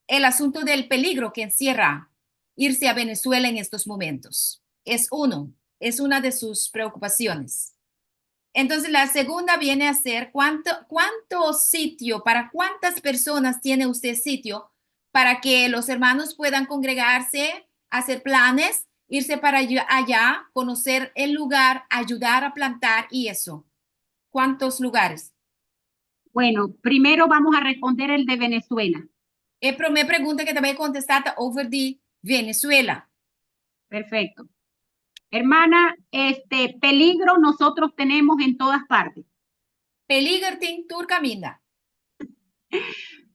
el asunto del peligro que encierra irse a Venezuela en estos momentos. Es uno, es una de sus preocupaciones. Entonces, la segunda viene a ser cuánto, cuánto sitio, para cuántas personas tiene usted sitio para que los hermanos puedan congregarse, hacer planes, irse para allá, conocer el lugar, ayudar a plantar y eso. ¿Cuántos lugares? Bueno, primero vamos a responder el de Venezuela. E promé pregunta ku e ta bai kontestá ta over di Venezuela. Perfecto. Hermana, este peligro nosotros tenemos en todas partes. Peliger tin tur kaminda.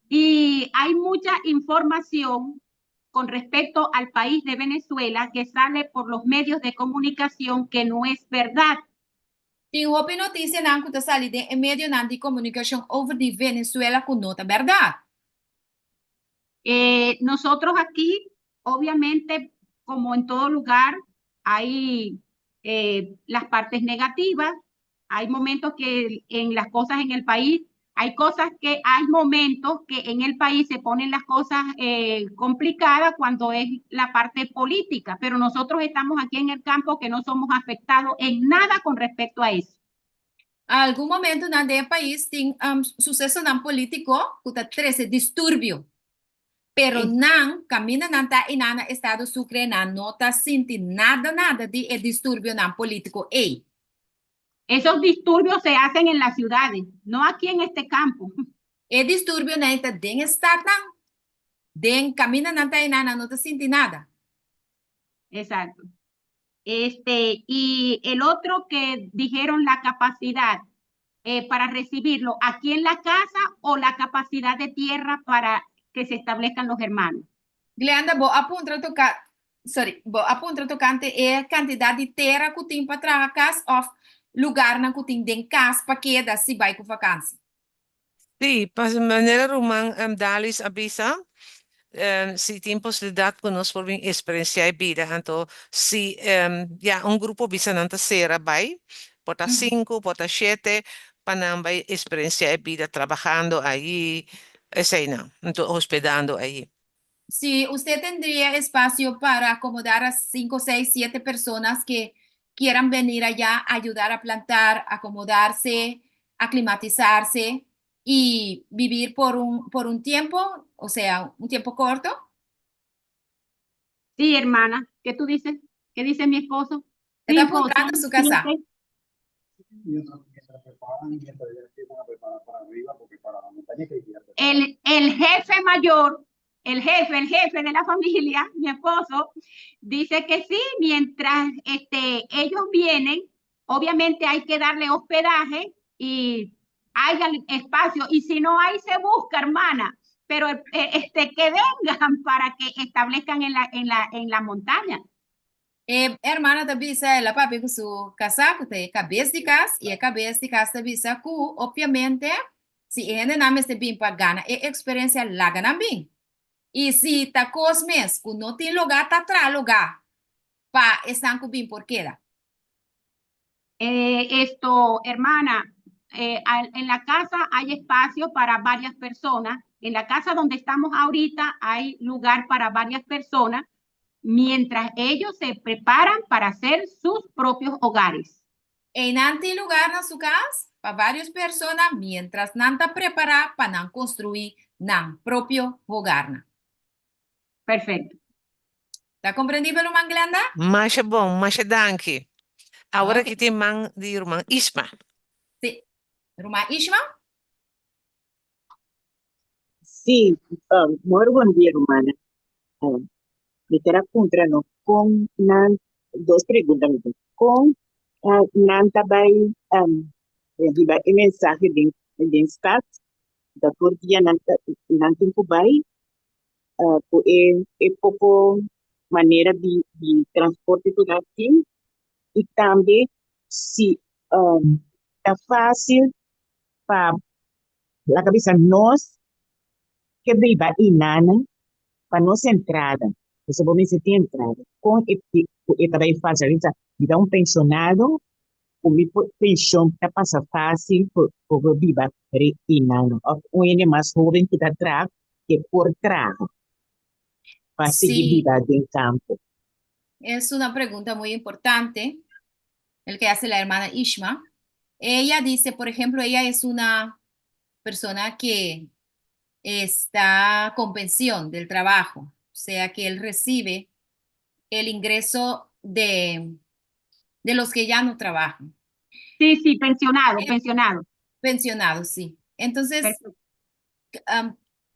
Y hay mucha información con respecto al país de Venezuela que sale por los medios de comunicación que no es verdad. Tin hopi notisianan ku ta sali den e medionan di komunikashon over di Venezuela ku no ta bèrdat. Nosotros aquí, obviamente, como en todo lugar, hay las partes negativas, hay momentos que en las cosas en el país, hay cosas que hay momentos que en el país se ponen las cosas complicadas cuando es la parte política, pero nosotros estamos aquí en el campo que no somos afectados en nada con respecto a eso. Algun momento na den pais tin susesonan polítiko ku ta trese disturbio. Pero nan, kaminda nan ta einan na estado Sucre, nan no ta sinti nada nada di e disturbionan polítiko ei. Esos disturbios se hacen en las ciudades, no aquí en este campo. E disturbionan ta den e stadnan, den kaminda nan ta einan, nan no ta sinti nada. Exacto. Este, y el otro que dijeron la capacidad para recibirlo aquí en la casa o la capacidad de tierra para que se establezcan los hermanos. Glenda, bo a puntra toka, sorry, bo a puntra tokante e kantidat di tera ku tin pa traha kas òf lugarnan ku tin den kas pa keda si bai ku vakansi. Sí, pa manera ruman Dalis a bisa, si tin posibilidat ku nos por bin eksperensiá e bida, anto si ya un grupo bisa nan ta sera bai, por ta sinku, por ta shete, pa nan bai eksperensiá e bida trabahando ayi, eseinan, anto hospedando ayi. Si usted tendría espacio para acomodar a 5, 6, 7 personas que quieran venir allá, ayudar a plantar, acomodarse, aclimatizarse. Y vivir por un, por un tiempo, o sea, un tiempo corto. Sí, hermana, ¿qué tú dices? ¿Qué dice mi esposo? Está Cinco, apuntando seis, su casa. siete. El jefe mayor, el jefe de la familia, mi esposo, dice que sí, mientras ellos vienen, obviamente hay que darle hospedaje y haya espacio, y si no hay, se busca, hermana, pero que vengan para que establezcan en la montaña. Hermana ta bisa, el a papia ku su kasá, ku ta e kabes di kas, i e kabes di kas ta bisa ku, obviamente, si e hendenan mester bin pa gana e eksperensia, laga nan bin. I si ta kos mes ku no tin lugá, ta traha lugá pa esnan ku bin por keda. Esto, hermana, en la casa hay espacio para varias personas. En la casa donde estamos ahorita hay lugar para varias personas, mientras ellos se preparan para hacer sus propios hogares. Einan tin lugá na su kas pa vários persona mientras nan ta prepará pa nan konstruí nan propio hogarnan. Perfecto. Ta komprendibel, ruman Glenda? Masha bon, masha danki. Awor Ok. aki tin man di ruman Ishma. Sí. Ruman Ishma? Sí, muy bon dia, rumana. Mi kier a puntra no kon nan, dos pregunta mi tin. Kon nan ta bai hiba e mensahe den stad? Ta tur dia nan ta, nan tin ku bai ku e poko manera di transporte ku nan tin? I tambe si ta fásil pa laga bisa nos ke biba einan pa nos entrada, pasobra bo mester tin entrada, kon e ku e ta bai fásil? Bisa mi ta un penshonado ku mi penshon ta pasa fásil pa por biba einan, òf un hende mas hóben ku ta traha ke por traha pa sigui biba den kampo. Es una pregunta muy importante el que hace la hermana Ishma. Ella dice, por ejemplo, ella es una persona que está con pensión del trabajo, o sea que él recibe el ingreso de los que ya no trabajan. Sí, pensionado, pensionado. Pensionado, sí. Entonces,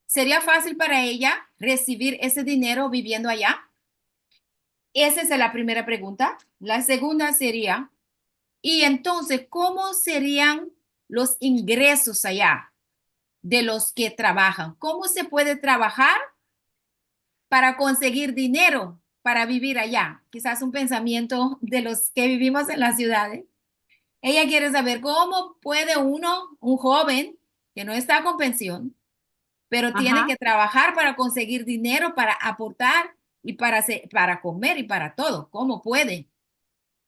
¿sería fácil para ella recibir ese dinero viviendo allá? Esa es la primera pregunta. La segunda sería, y entonces, ¿cómo serían los ingresos allá de los que trabajan? ¿Cómo se puede trabajar para conseguir dinero para vivir allá? Quizás un pensamiento de los que vivimos en las ciudades. Ella quiere saber cómo puede uno, un joven que no está con pensión, pero tiene que trabajar para conseguir dinero para aportar y para comer y para todo. ¿Cómo puede?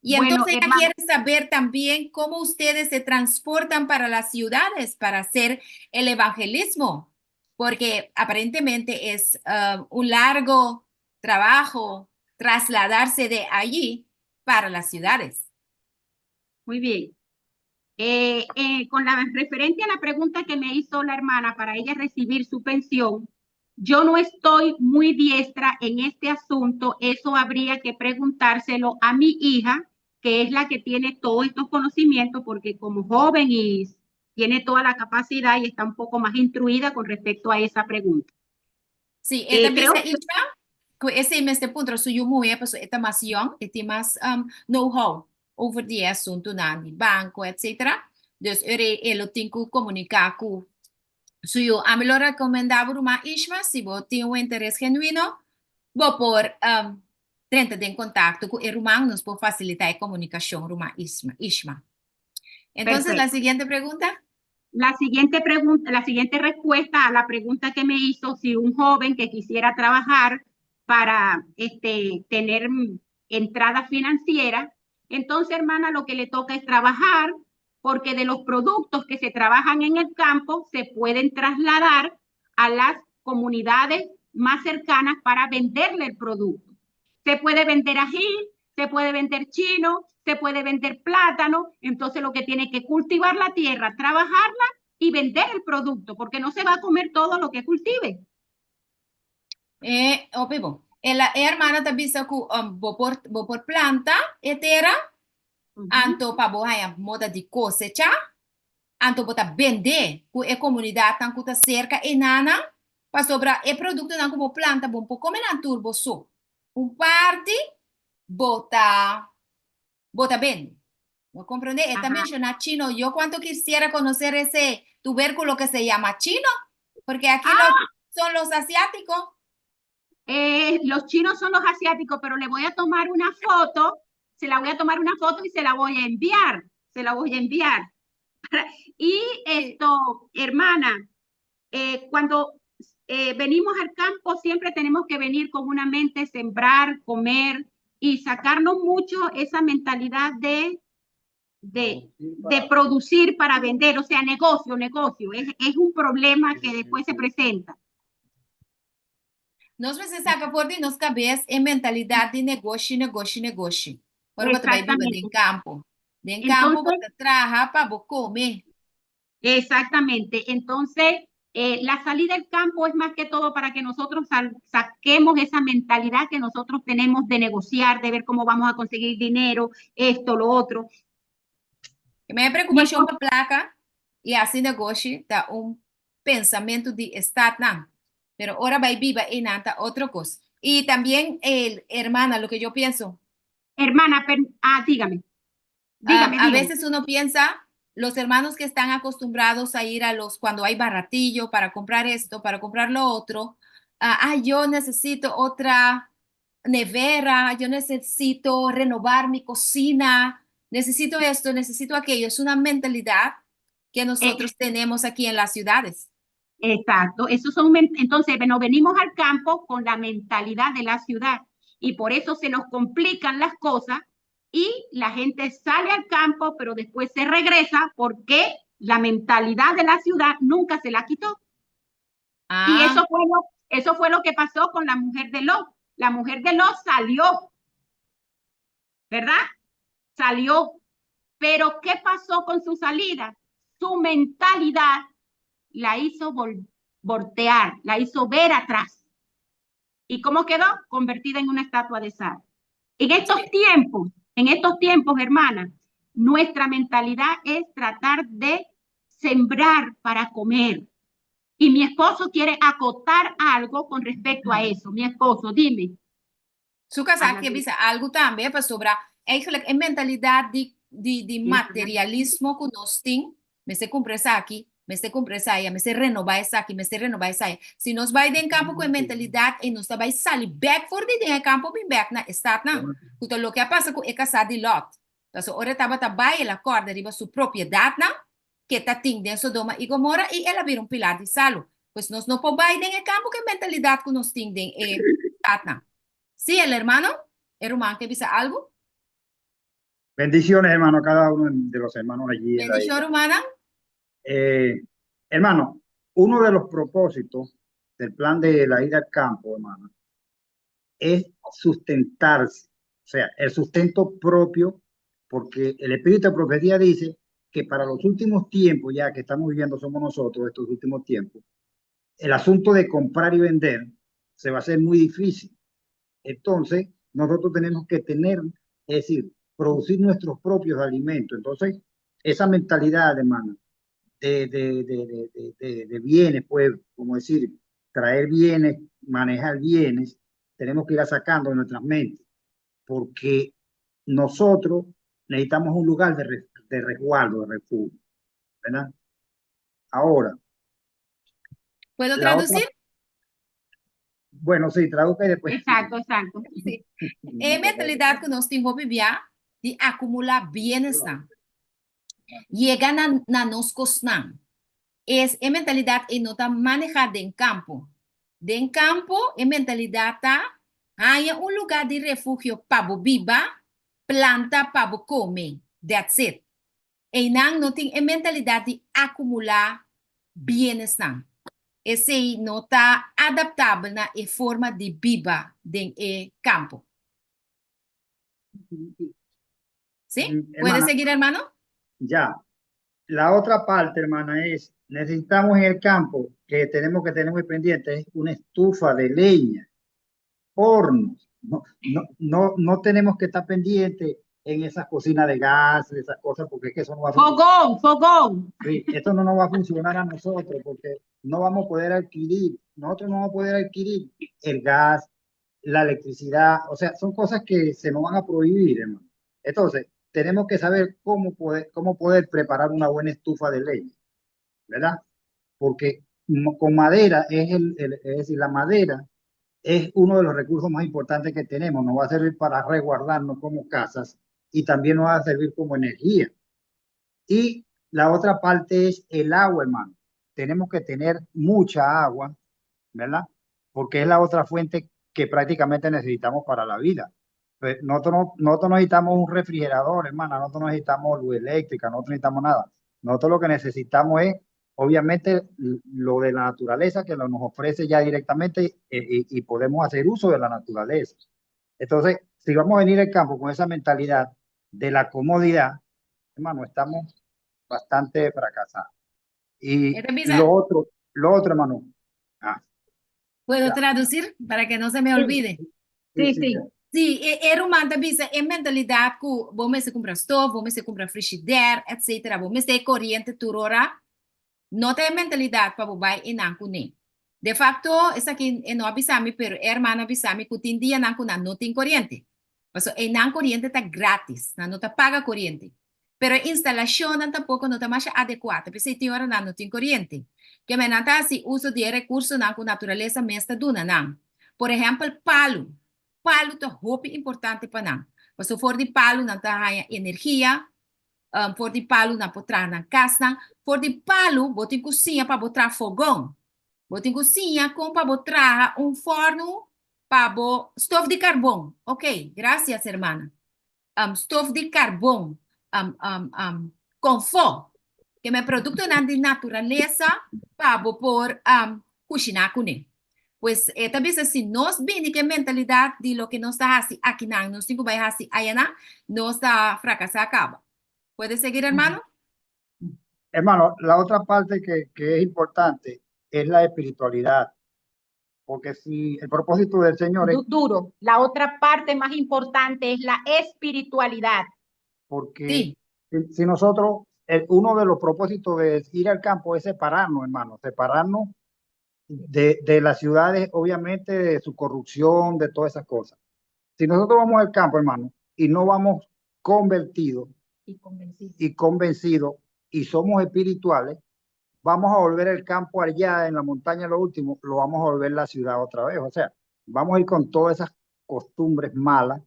Y Bueno, entonces ella hermano. quiere saber también cómo ustedes se transportan para las ciudades para hacer el evangelismo, porque aparentemente es un largo trabajo trasladarse de allí para las ciudades. Muy bien. Con la referente a la pregunta que me hizo la hermana para ella recibir su pensión, yo no estoy muy diestra en este asunto. Eso habría que preguntárselo a mi hija, que es la que tiene todos estos conocimientos, porque como joven y tiene toda la capacidad y está un poco más instruida con respecto a esa pregunta. Sí, e tambe Creo e Ishma, ku esei mester puntra su yu muhé, pasobra e ta mas yong, e tin mas know-how over di e asuntunan di banko, etcetera. Dus e lo tin ku komuniká ku su yu. Ami lo rekomendá bo, ruman Ishma, si bo tin un interes genuino, bo por drenta den kontakto ku e ruman, nos por fasilitá e komunikashon, ruman Ishma. Ishma. Entonces, la Perfecto. siguiente pregunta. La siguiente pregunta, la siguiente respuesta a la pregunta que me hizo, si un joven que quisiera trabajar para tener entrada financiera, entonces, hermana, lo que le toca es trabajar, porque de los productos que se trabajan en el campo se pueden trasladar a las comunidades más cercanas para venderle el producto. Se puede vender ají, se puede vender chino, se puede vender plátano, entonces lo que tiene que cultivar la tierra, trabajarla. y vender el producto, porque no se va a comer todo lo que cultive. E, hopi bon. E la e hermana ta bisa ku um, bo por, bo por planta e tera, anto pa bo haña moda di kosecha, anto bo ta bende ku e komunidatnan ku ta serka enanan, pasobra e produktonan ku bo planta bo no por kome nan tur bo so. Un parti bo ta bo ta bende. Bo comprende? E ta menciona chino. Yo cuanto quisiera conocer ese tubérculo que se llama chino, porque aquí los, son los asiáticos. Los chinos son los asiáticos, pero le voy a tomar una foto, se la voy a tomar una foto y se la voy a enviar, se la voy a enviar. Y esto, hermana, cuando venimos al campo siempre tenemos que venir con una mente, sembrar, comer y sacarnos mucho esa mentalidad de producir para vender, o sea, negocio, negocio. Es un problema que después se presenta. Nos mester saka for di nos kabes e mentalidat di negoshi, negoshi, negoshi. Ora bo ta bai biba den kampo. Den kampo bo ta traha pa bo kome. Exactamente. Entonces, la salida al campo es más que todo para que nosotros saquemos esa mentalidad que nosotros tenemos de negociar, de ver cómo vamos a conseguir dinero, esto, lo otro. Mi preokupashon pa plaka i hasi negoshi ta un pensamentu di statnan. Pero ora bai biba einan ta otro kos. Y también, el, hermana, lo que yo pienso. Hermana, ah, dígame. Dígame, A dígame. veces uno piensa, los hermanos que están acostumbrados a ir a los, cuando hay baratillo para comprar esto, para comprar lo otro, ah, yo necesito otra nevera, yo necesito renovar mi cocina, necesito esto, necesito aquello. Es una mentalidad que nosotros tenemos aquí en las ciudades. Exacto, esos son, entonces, bueno, venimos al campo con la mentalidad de la ciudad y por eso se nos complican las cosas y la gente sale al campo, pero después se regresa porque la mentalidad de la ciudad nunca se la quitó. Y eso fue lo que pasó con la mujer de Lot. La mujer de Lot salió, ¿verdad? Salió. Pero ¿qué pasó con su salida? Su mentalidad la hizo voltear, la hizo ver atrás. ¿Y cómo quedó? Convertida en una estatua de sal. En estos tiempos, hermana, nuestra mentalidad es tratar de sembrar para comer. Y mi esposo quiere acotar algo con respecto a eso. Mi esposo, dime. Su kasá ke bisa algu tambe pasobra eigenlijk e mentalidat di materialismo ku nos tin, mester kumpra esaki, mester kumpra esaya, mester renobá esaki, mester renobá esaya. Si nos bai den kampo ku e mentalidat ei nos ta bai sali bèk for di den e kampo bin bèk na e statnan. Ku ta loke a pasa ku e kasá di Lot. Pasobra ora e tabata bai el a kòrda riba su propiedatnan ke ta tin den Sodoma i Gomora i el a bira un pilar di salu. Pues nos no por bai den e kampo ku e mentalidat ku nos tin den e statnan. Sí, el hermano, e ruman ke bisa algu? Bendiciones, hermano, a cada uno de los hermanos allí en la Bendishon, isla. Rumannan. Hermano, uno de los propósitos del plan de la ida al campo, hermano, es sustentarse, o sea, el sustento propio, porque el espíritu de profecía dice que para los últimos tiempos, ya que estamos viviendo somos nosotros estos últimos tiempos, el asunto de comprar y vender se va a hacer muy difícil. Entonces, nosotros tenemos que tener, es decir, producir nuestros propios alimentos. Entonces, esa mentalidad, hermano, de bienes, pues, como decir, traer bienes, manejar bienes, tenemos que ir sacando de nuestras mentes, porque nosotros necesitamos un lugar de resguardo, de refugio, ¿verdad? Ahora. ¿Puedo La otra traducir? Bueno, sí, traduzca y después. Exacto. Sí. E mentalidat ku nos tin hopi bia di akumulá bienesnan. Yega na nos kosnan. Es e mentalidat ei no ta manehá den kampo. Den kampo e mentalidat ta haña un lugá di refugio pa bo biba, planta pa bo kome. That's it. Einan no tin e mentalidat di akumulá bienesnan. Esei no ta adaptabel na e forma di biba den e kampo. ¿Sí? ¿Puede Hermana. seguir, hermano? Ya. La otra parte, hermana, es, necesitamos en el campo, que tenemos que tener muy pendiente, es una estufa de leña, hornos. No, no, no, no tenemos que estar pendientes en esas cocinas de gas, esas cosas, porque es que eso no va a funcionar. Fogón, fogón. Sí, esto no nos va a funcionar a nosotros, porque no vamos a poder adquirir, nosotros no vamos a poder adquirir el gas, la electricidad, o sea, son cosas que se nos van a prohibir, hermano. Entonces, tenemos que saber cómo poder preparar una buena estufa de leña, ¿verdad? Porque con madera es es decir, la madera es uno de los recursos más importantes que tenemos. Nos va a servir para resguardarnos como casas y también nos va a servir como energía. Y la otra parte es el agua, hermano. Tenemos que tener mucha agua, ¿verdad? Porque es la otra fuente que prácticamente necesitamos para la vida. Pues nosotros no necesitamos un refrigerador, hermana, nosotros no necesitamos luz eléctrica, nosotros no necesitamos nada. Nosotros lo que necesitamos es, obviamente, lo de la naturaleza que nos ofrece ya directamente y podemos hacer uso de la naturaleza. Entonces, si vamos a venir al campo con esa mentalidad de la comodidad, hermano, estamos bastante fracasados. Y lo otro, hermano. Ah, ¿Puedo traducir para que no se me olvide? Sí, sí. Sí, e ruman ta bisa e mentalidat ku bo mester kumpra stoof, bo mester kumpra frigidaire, etc. Bo mester koriente tur ora. No ta e mentalidat pa bo bai einan kuné. De facto, esaki e no a bisami, pero e ruman a bisami ku tin dia nan ku nan no tin koriente. Paso einan koriente ta gratis, nan no ta paga koriente. Pero instalashon nan tampoko no ta mas adekuá, p'esei tin ora nan no tin koriente. Ke men nan ta hasi uso di rekurso nan ku naturalesa mes ta duna nan. Por ehèmpel, palu. Palu ta hopi importante pa nan. Paso for di palu nan ta haña energia, for di palu nan por traha nan kas nan. For di palu bo tin ku siña pa bo traha fogon. Bo tin ku siña kon pa bo traha un fòrnu pa bo stoof di karbon. Ok, gracias, hermana. Stoof di karbon, konfò. Ke men produktonan di naturalesa pa bo por kushiná kuné. Pues e ta bisa si nos bini ku e mentalidat di loke nos ta hasi akinan, nos tin ku bai hasi ayanan, nos ta frakasá kaba. Puede seguir, hermano? Hermano, la otra parte que es importante es la espiritualidad. Porque si el propósito del Señor es Duro. La otra parte más importante es la espiritualidad. Porque si nosotros, uno de los propósitos de ir al campo es separarnos, hermano, separarnos de las ciudades, obviamente, de su corrupción, de todas esas cosas. Si nosotros vamos al campo, hermano, y no vamos convertidos y convencidos y convencidos y somos espirituales, vamos a volver el campo allá en la montaña, lo último, lo vamos a volver la ciudad otra vez. O sea, vamos a ir con todas esas costumbres malas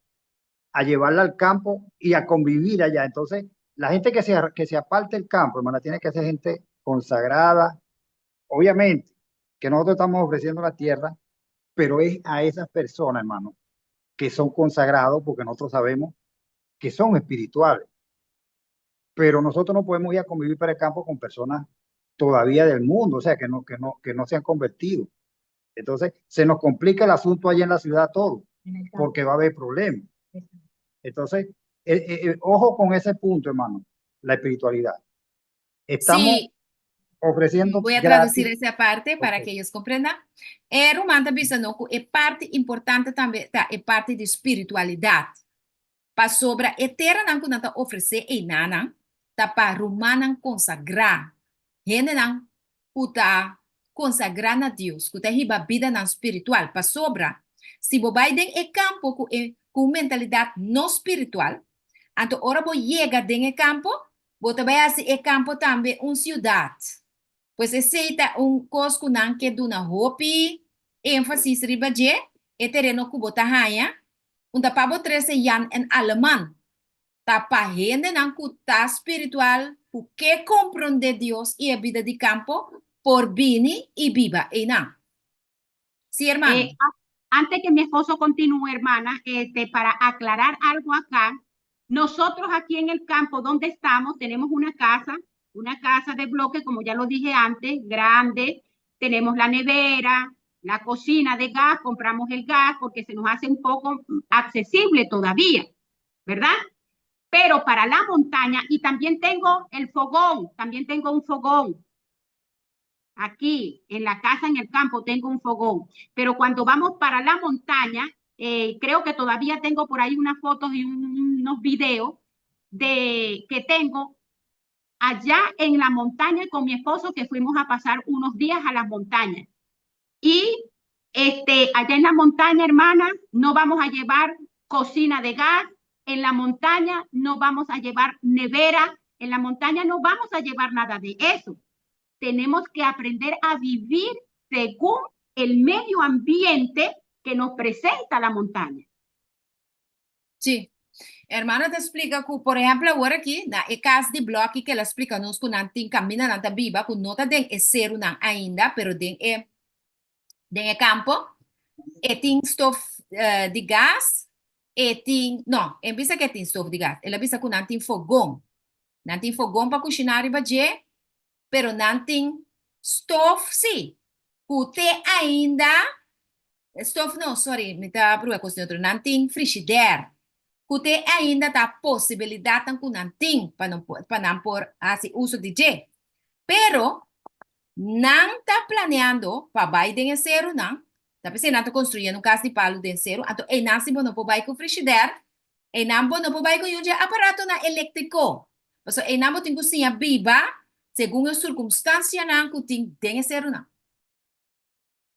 a llevarla al campo y a convivir allá. Entonces, la gente que se aparte del campo, hermana, tiene que ser gente consagrada. Obviamente que nosotros estamos ofreciendo la tierra, pero es a esas personas, hermano, que son consagrados porque nosotros sabemos que son espirituales. Pero nosotros no podemos ir a convivir para el campo con personas todavía del mundo, o sea, que no se han convertido. Entonces, se nos complica el asunto allá en la ciudad todo, porque va a haber problemas. Entonces, ojo con ese punto, hermano, la espiritualidad. Estamos ofreciendo. Voy a traducir esa parte para que ellos comprendan. E ruman ta bisa no, e parti importante tambe ta e parti di spiritualidat. Pasobra e tera nan ku nan ta ofresé einan, ta pa rumannan konsagrá. Hendenan ku ta konsagrá na Dios, ku ta hiba bidanan spiritual. Pasobra, si bo bai den e kampo ku mentalidat no spiritual, anto ora bo yega den e kampo, bo ta bai hasi e kampo tambe un siudat. Pues esei ta un kos ku nan ke duna hopi énfasis riba dje, e tereno ku bo ta haña, un ta pa bo trese Jan en alleman. Ta pa hendenan ku ta spiritual, ku ke komprondé Dios i e bida di kampo, por bini i biba einan. Sí, hermano. Antes que mi esposo continúe, hermana, para aclarar algo acá, nosotros aquí en el campo donde estamos tenemos una casa de bloque, como ya lo dije antes, grande. Tenemos la nevera, la cocina de gas, compramos el gas porque se nos hace un poco accesible todavía, ¿verdad? Pero para la montaña, y también tengo el fogón, también tengo un fogón. Aquí, en la casa, en el campo, tengo un fogón. Pero cuando vamos para la montaña, eh, creo que todavía tengo por ahí unas fotos y unos videos de que tengo allá en la montaña con mi esposo que fuimos a pasar unos días a las montañas. Y este, allá en la montaña, hermana, no vamos a llevar cocina de gas, en la montaña no vamos a llevar nevera, en la montaña no vamos a llevar nada de eso. Tenemos que aprender a vivir según el medio ambiente que nos presenta la montaña. Sí. Hermana ta splika ku, por ehèmpel, awor aki, na e kas di blòki ku el a splika nos ku nan tin kaminda nan ta biba, ku no ta den e serunan ainda, pero den e den e kampo, e tin stof di gas, e tin, no, e bisa ku e tin stof di gas, el a bisa ku nan tin fogon. Nan tin fogon pa kushiná riba dje, pero nan tin stof sí, ku te ainda, stof no, sorry, mi ta prueba kos di otro, nan tin frishider, ku te ainda ta posibilidatnan ku nan tin pa nan por, pa nan por hasi uso di dje. Pero nan ta planeando pa bai den e serunan, ta p'esei nan ta konstruyendo un kas di palu den seru, anto einan si bo no por bai ku frishider, einan bo no por bai ku yun dje aparatonan eléktriko. Pasobra einan bo tin ku siña biba segun e sirkunstansianan ku tin den e serunan.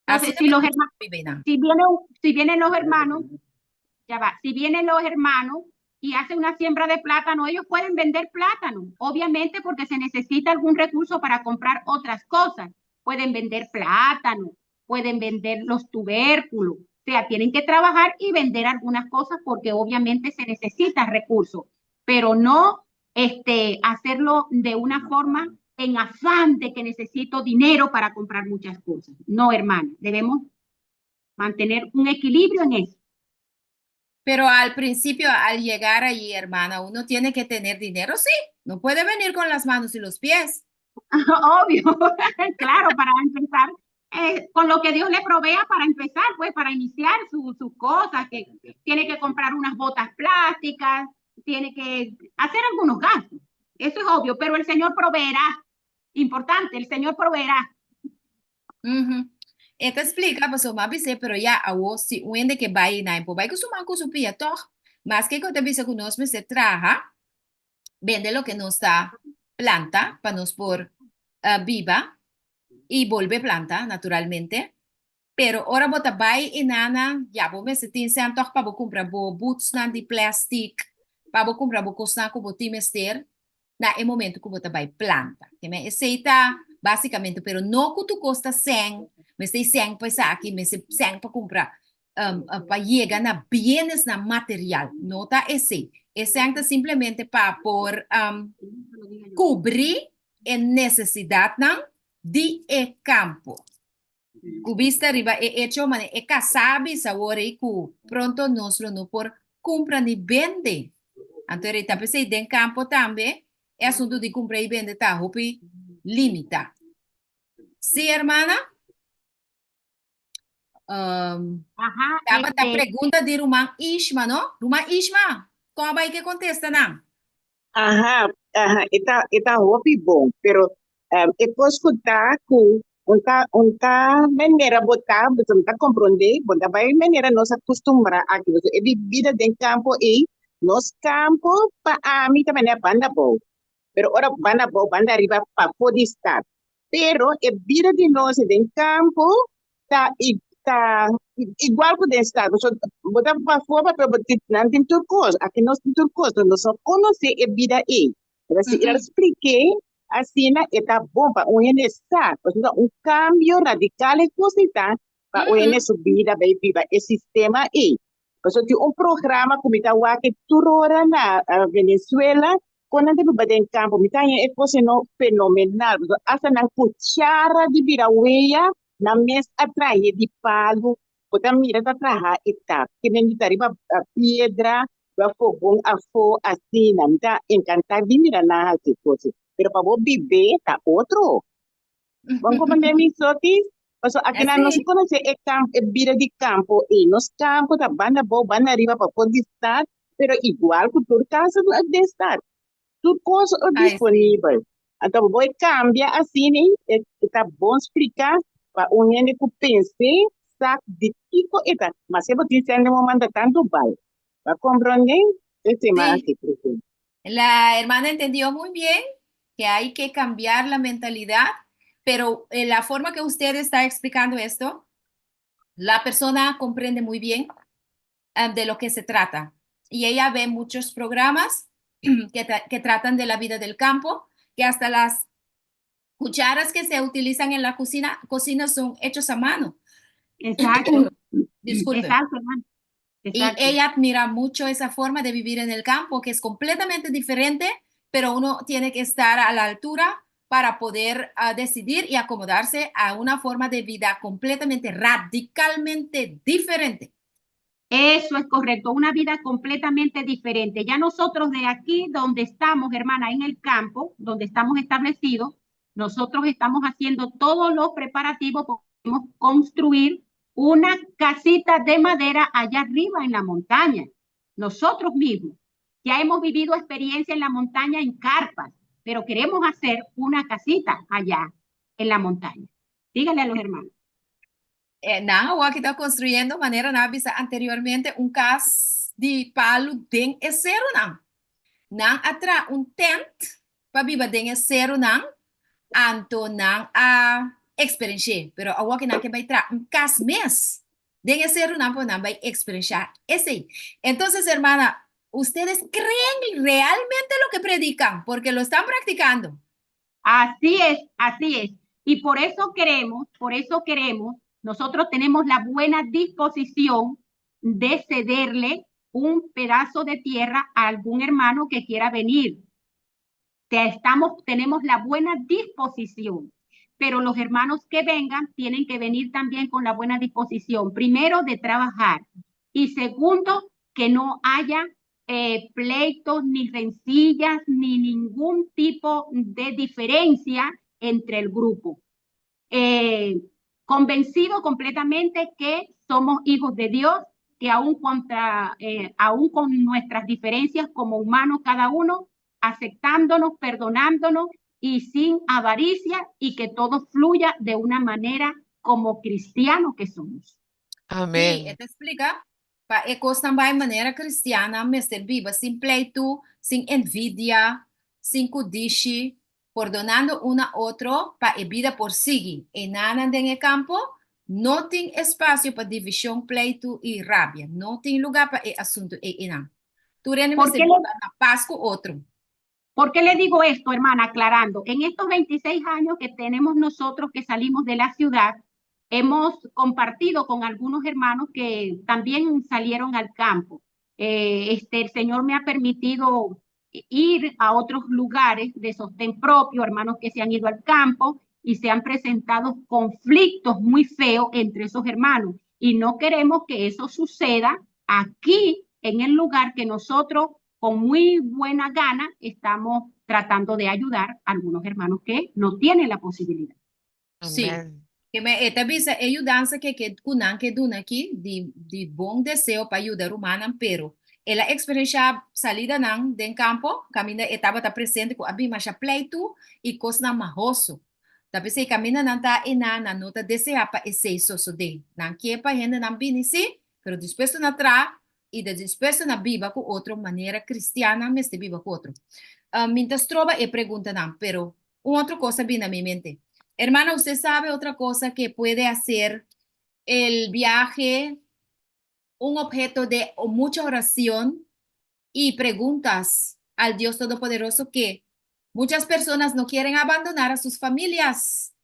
Entonces, si los hermanos, si vienen, si vienen los hermanos, ya va, si vienen los hermanos y hacen una siembra de plátano, ellos pueden vender plátano, obviamente porque se necesita algún recurso para comprar otras cosas. Pueden vender plátano, pueden vender los tubérculos, o sea, tienen que trabajar y vender algunas cosas porque obviamente se necesita recursos, pero no este, hacerlo de una forma en afán de que necesito dinero para comprar muchas cosas. No, hermano, debemos mantener un equilibrio en eso. Pero al principio, al llegar allí, hermana, uno tiene que tener dinero, sí. No puede venir con las manos y los pies. Obvio, claro, para empezar, eh, con lo que Dios le provea para empezar, pues para iniciar sus su cosas, que tiene que comprar unas botas plásticas, tiene que hacer algunos gastos. Eso es obvio, pero el Señor proveerá. Importante, el Señor proveerá. E ta splika pasobra m'a bis'é, pero ya awo si un hende ke bai na e por bai ku su man ku su pia tòg. Maske ku ta bisa ku nos mester traha, bende loke nos ta planta pa nos por biba i bolbe planta naturalmente. Pero ora bo ta bai e nana, ya bo mester tin sèn tòg pa bo kumpra bo bootsnan di plèstik, pa bo kumpra bo kosnan ku bo tin mester na e momento ku bo ta bai planta. Te men esei ta básikamente, pero no ku tur kos ta sèn, mester e sèn pa esaki, mester sèn pa kumpra pa yega na bienesnan material. No ta esei. E sèn ta simplemente pa por kubri e nesesidatnan di e kampo. Ku bista riba e echo manera e kasá a bisa awor ei ku pronto nos lo no por kumpra ni bende. Anto e ta p'esei den kampo tambe e asuntu di kumpra i bende ta hopi limitá. Sí, hermana? Um, Aha, tabata este, pregunta di ruman Ishma, no? Ruman Ishma, kon a bai ke kontesta nan? Aha, aha, e ta, e ta hopi bon, pero um, e kos ku ta ku un ta, un ta manera bo ta, bo ta komprondé, bo ta bai manera nos a kustumbrá aki, pasobra e bibida den kampo ei, nos kampo pa ami ta manera banda abou, pero ora banda abou, banda ariba pafó di stad. Pero e bida di nos den campo ta ta igual cu den stad. Pasobra bo ta pafó pero bo tin nan tin tur cos. Aki nos tin tur cos, pero nos no conoce e bida ey. Pero si el spliké asina e ta bon pa un hende sa. Pasobra un cambio radical e cos ei ta pa un hende su bida bay biba e sistema ey. Pasobra tin un programa ku mi ta wak tur ora na Venezuela, kon nan ta biba den kampo. Mi ta haña e kosnan fenomenal. Pasobra asta nan kuchara di bira wea, nan mes a trahe di palu. Bo ta mira ta traha e tap. Ke men di ta riba piedra, riba fogon afó, asina. Mi ta enkantá di mira nan hasi kos. Pero pa bo bib'é ta otro. Bon comprende mi sotis? Paso aki nan no se conoce e campo, e bida di campo ei. Nos campo ta banda abou, banda ariba pa por di stad. Pero igual ku tur kas den stat. Tur kos Ai, sí. disponibel. Anto bo por kambia asina ei, e ta bon spliká pa un hende ku pens'é sa di kiko e ta. Maske bo tin sèn den bo manda tantu bai. Bo a komprondé e tema Sí. aki, presidente? La hermana entendió muy bien que hay que cambiar la mentalidad, pero en la forma que usted está explicando esto, la persona comprende muy bien de lo que se trata. Y ella ve muchos programas que tratan de la vida del campo, que hasta las cucharas que se utilizan en la cocina son hechos a mano. Disculpe. Exacto, hermano. Y Exacto. ella admira mucho esa forma de vivir en el campo, que es completamente diferente, pero uno tiene que estar a la altura para poder decidir y acomodarse a una forma de vida completamente, radicalmente diferente. Eso es correcto, una vida completamente diferente. Ya nosotros de aquí donde estamos, hermana, en el campo, donde estamos establecidos, nosotros estamos haciendo todos los preparativos, podemos construir una casita de madera allá arriba en la montaña. Nosotros mismos ya hemos vivido experiencia en la montaña en carpas, pero queremos hacer una casita allá en la montaña. Dígale a los hermanos. Nan awor ta konstruyendo manera nan a bisa anteriormente un kas di palu den e serunan. Nan a traha un tent pa biba den e serunan, anto nan a eksperensh'é. Pero awor ku nan ke bai traha un kas mes den e serunan pa nan bai eksperenshá esei. Entonces, hermana, ustedes creen realmente lo que predican, porque lo están practicando. Así es, así es. Y por eso queremos, por eso queremos, nosotros tenemos la buena disposición de cederle un pedazo de tierra a algún hermano que quiera venir. Tenemos la buena disposición, pero los hermanos que vengan tienen que venir también con la buena disposición, primero de trabajar y segundo, que no haya pleitos, ni rencillas, ni ningún tipo de diferencia entre el grupo. Convencido completamente que somos hijos de Dios, que aún con nuestras diferencias como humanos cada uno, aceptándonos, perdonándonos y sin avaricia, y que todo fluya de una manera como cristianos que somos. Amèn. Sí, e ta splika, pa e kosnan bai manera kristian, mester biba sin pleitu, sin envidia, sin kudishi, pordonando un na otro pa e bida por sigui. Einan den e kampo, no tin espasio pa divishon, pleitu i rabia. No tin lugá pa e asuntu einan. Tur hende Por mester qué le, biba na pas ku otro. ¿Por qué le digo esto, hermana? Aclarando, en estos 26 años que tenemos nosotros que salimos de la ciudad, hemos compartido con algunos hermanos que también salieron al campo. El Señor me ha permitido ir a otros lugares de sostén propio, hermanos que se han ido al campo y se han presentado conflictos muy feos entre esos hermanos. Y no queremos que eso suceda aquí en el lugar que nosotros con muy buena gana estamos tratando de ayudar a algunos hermanos que no tienen la posibilidad. Sí. Amèn. Ke men e ta bisa e yudansa ku nan ke duna aki di bon deseo pa yuda rumannan, pero el a eksperensiá salidanan den kampo kaminda e tabata presente ku a bin masha pleitu i kosnan mahoso. Ta p'esei kaminda nan ta einan nan no ta deseá pa esei sosodé. Nan ke pa hendenan bini sí, pero dispuesto na traha i ta dispuesto na biba ku otro manera kristiannan mester biba ku otro. Mi ta stroba e preguntanan, pero un otro kos a bini na mi mente. Hermana, usted sabe otra cosa que puede hacer el viaje un objeto de mucha oración y preguntas al Dios Todopoderoso, que muchas personas no quieren abandonar a sus familias,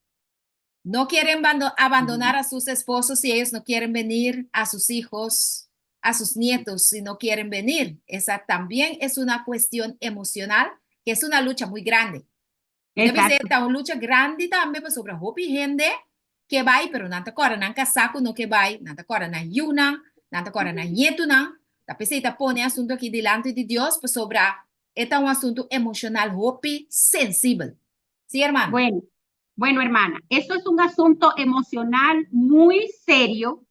no quieren abandonar a sus esposos si ellos no quieren venir, a sus hijos, a sus nietos si no quieren venir? Esa también es una cuestión emocional, que es una lucha muy grande. Debe ser un lucha grandi tambe pasobra hopi hende ke bai, pero nan ta kòrda nan kasá ku no ke bai, nan ta kòrda nan yunan, nan ta kòrda nan nietunan. Ta p'esei ta pone e asuntu aki dilanti di Dios pasobra e ta un asuntu emoshonal hopi sensibel. Sí, hermana? Bueno, hermana, eso es un asunto emocional muy serio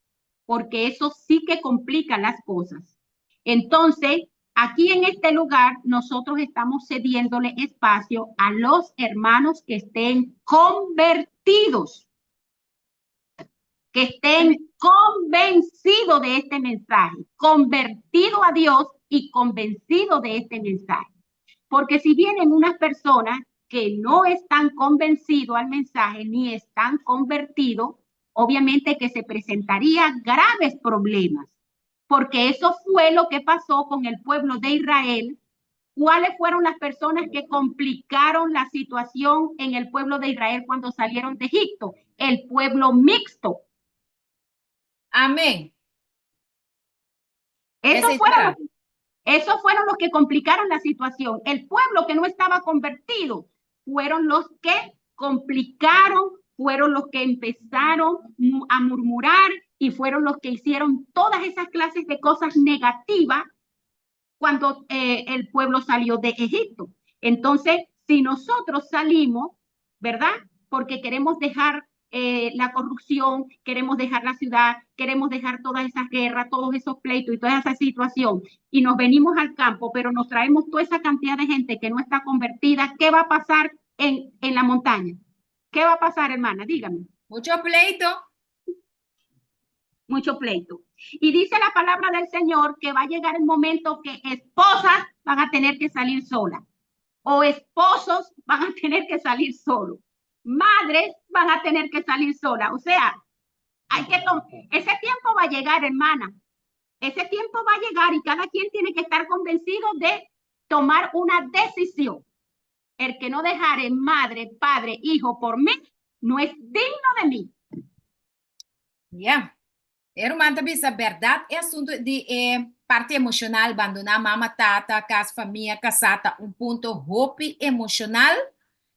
porque eso sí que complica las cosas. Entonces, Aquí en este lugar nosotros estamos cediéndole espacio a los hermanos que estén convertidos, que estén convencidos de este mensaje, convertido a Dios y convencido de este mensaje. Porque si vienen unas personas que no están convencidos al mensaje ni están convertidos, obviamente que se presentaría graves problemas, porque eso fue lo que pasó con el pueblo de Israel. ¿Cuáles fueron las personas que complicaron la situación en el pueblo de Israel cuando salieron de Egipto? El pueblo mixto. Amén. Esos fueron los que complicaron la situación. El pueblo que no estaba convertido fueron los que complicaron, fueron los que empezaron a murmurar y fueron los que hicieron todas esas clases de cosas negativas cuando el pueblo salió de Egipto. Entonces, si nosotros salimos, ¿verdad? Porque queremos dejar la corrupción, queremos dejar la ciudad, queremos dejar todas esas guerras, todos esos pleitos y toda esa situación, y nos venimos al campo, pero nos traemos toda esa cantidad de gente que no está convertida, ¿qué va a pasar en la montaña? ¿Qué va a pasar, hermana? Dígame. Mucho pleito. Mucho pleito. Y dice la palabra del Señor que va a llegar el momento que esposas van a tener que salir solas o esposos van a tener que salir solos, madres van a tener que salir solas. O sea, hay que ese tiempo va a llegar, hermana. Ese tiempo va a llegar y cada quien tiene que estar convencido de tomar una decisión. El que no dejare madre, padre, hijo por mí, no es digno de mí. Ya. Ruman ta bisa bèrdat e asuntu di e parti emoshonal, bandoná mama, tata, kas, famia, kasá ta un punto hopi emoshonal,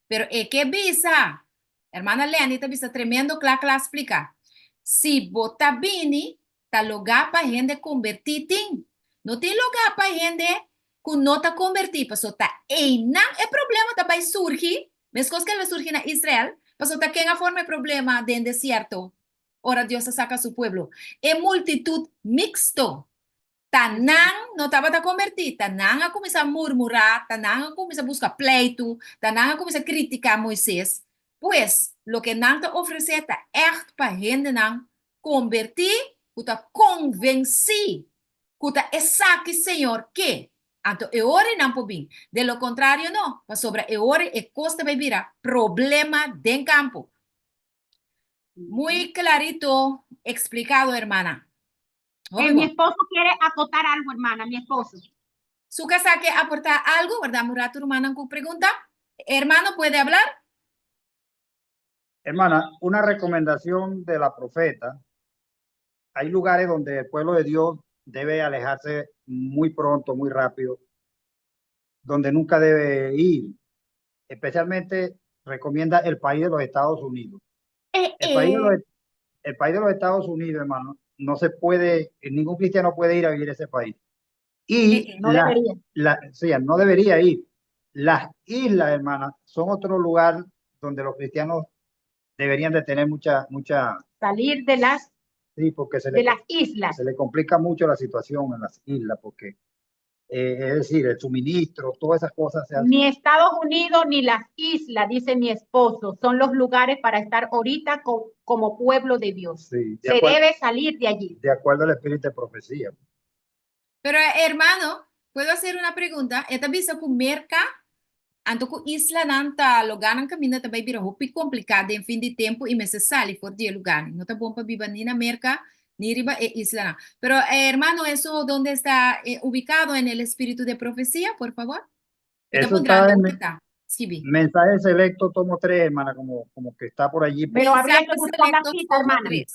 pero e ke bisa, hermana Lenny ta bisa tremendo kla kla splika, si bo ta bini ta logá pa hende kombertí tin, no tin logá pa hende ku no ta kombertí, paso ta einan e problema ta bai surgi, meskos ku el a surgi na Israel, paso ta ken a forma e problema den desierto? Ora Dios a saka su pueblo, e multitut mixto, ta nan no tabata kombertí, ta nan a kuminsá murmurá, ta nan a kuminsá buska pleitu, ta nan a kuminsá kritiká Moises. Pues, loke nan ta ofresé ta ègt pa hendenan kombertí ku ta konvensí ku ta esaki Señor ke. Anto e ora ei nan por bin. De lo kontrario no, pasobra e ora ei e kos ta bai bira problema den kampo. Muy clarito explicado, hermana. Mi esposo quiere acotar algo, hermana, mi esposo. Su casá ke aportá algo, warda un rato, rumannan ku pregunta. Hermano, puede hablar? Hermana, una recomendación de la profeta. Hay lugares donde el pueblo de Dios debe alejarse muy pronto, muy rápido, donde nunca debe ir. Especialmente recomienda el país de los Estados Unidos. El país de los Estados Unidos, hermano, no se puede, ningún cristiano puede ir a vivir a ese país. Y No debería. O sea, no debería ir. Las islas, hermana, son otro lugar donde los cristianos deberían de tener mucha, mucha... Salir de las, Sí, porque se de le, las islas. Se le complica mucho la situación en las islas, porque, es decir, el suministro, todas esas cosas se hacen. Ni Estados Unidos ni las islas, dice mi esposo, son los lugares para estar ahorita como pueblo de Dios. Sí, de Se acuerdo, debe salir de allí. De acuerdo al espíritu de profecía. Pero, hermano, ¿puedo hacer una pregunta? E ta bisa ku Merka, anto ku islanan ta lugánan kaminda ta bai bira hopi kompliká den fin di tempu i mester sali for di e lugánan. No ta bon pa biba ni na Merka ni riba e islanan. Pero, hermano, eso dónde está ubicado en el espíritu de profecía, por favor? Mi ta Eso está puntrando en unda ta. Skibi. Mensaje selecto, tomo 3, hermana, como que está por allí. Pero habría que Mensaje buscar la selecto, cita, tomo hermana. 3.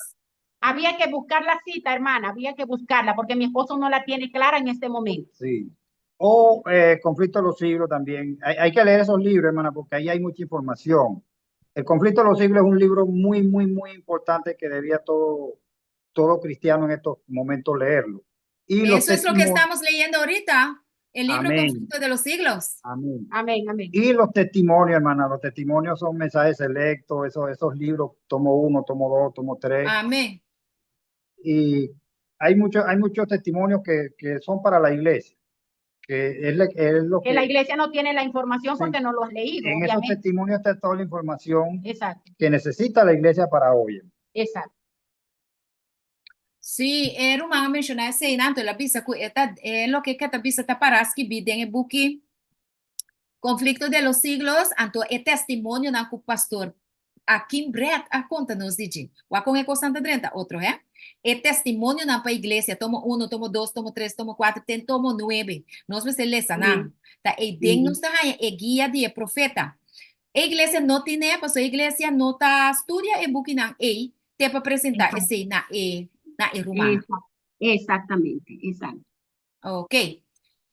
Había que buscar la cita, hermana, había que buscarla, porque mi esposo no la tiene clara en este momento. Sí. O Conflicto de los Siglos también. Hay que leer esos libros, hermana, porque ahí hay mucha información. El Conflicto de los Siglos es un libro muy, muy, muy importante que debía todo cristiano en estos momentos leerlo. Y los Eso es lo que testimonios estamos leyendo ahorita, el libro Amén. Conflicto de los Siglos. Amén. Amén, amén. Y los testimonios, hermana, los testimonios son mensajes selectos, esos libros, tomo 1, tomo 2, tomo 3. Amén. Y hay muchos testimonios que son para la iglesia. Que es, es lo que la iglesia no tiene la información porque no lo has leído. En esos testimonios está toda la información que necesita la iglesia para hoy. Exacto. Sí, e ruman a menshoná esei anto el a bisa ku e ta e loke ke ta bisa ta pará skibí den e buki Conflicto de los Siglos, anto e testimonionan ku pastor Akim Brett a konta nos di dje. Wak kon e kosnan ta drenta otro, he? E testimonionan pa iglesia, tomo uno, tomo dos, tomo tres, tomo kuater, ten tomo nuebe. Nos mester lesa nan. Ta eiden nos ta haña e guia di e profeta. E iglesia no tine, pasobra e iglesia no ta studia e bukinan ei te pa presentá esei na e na e rumannan. Exactamente, exacto. Ok.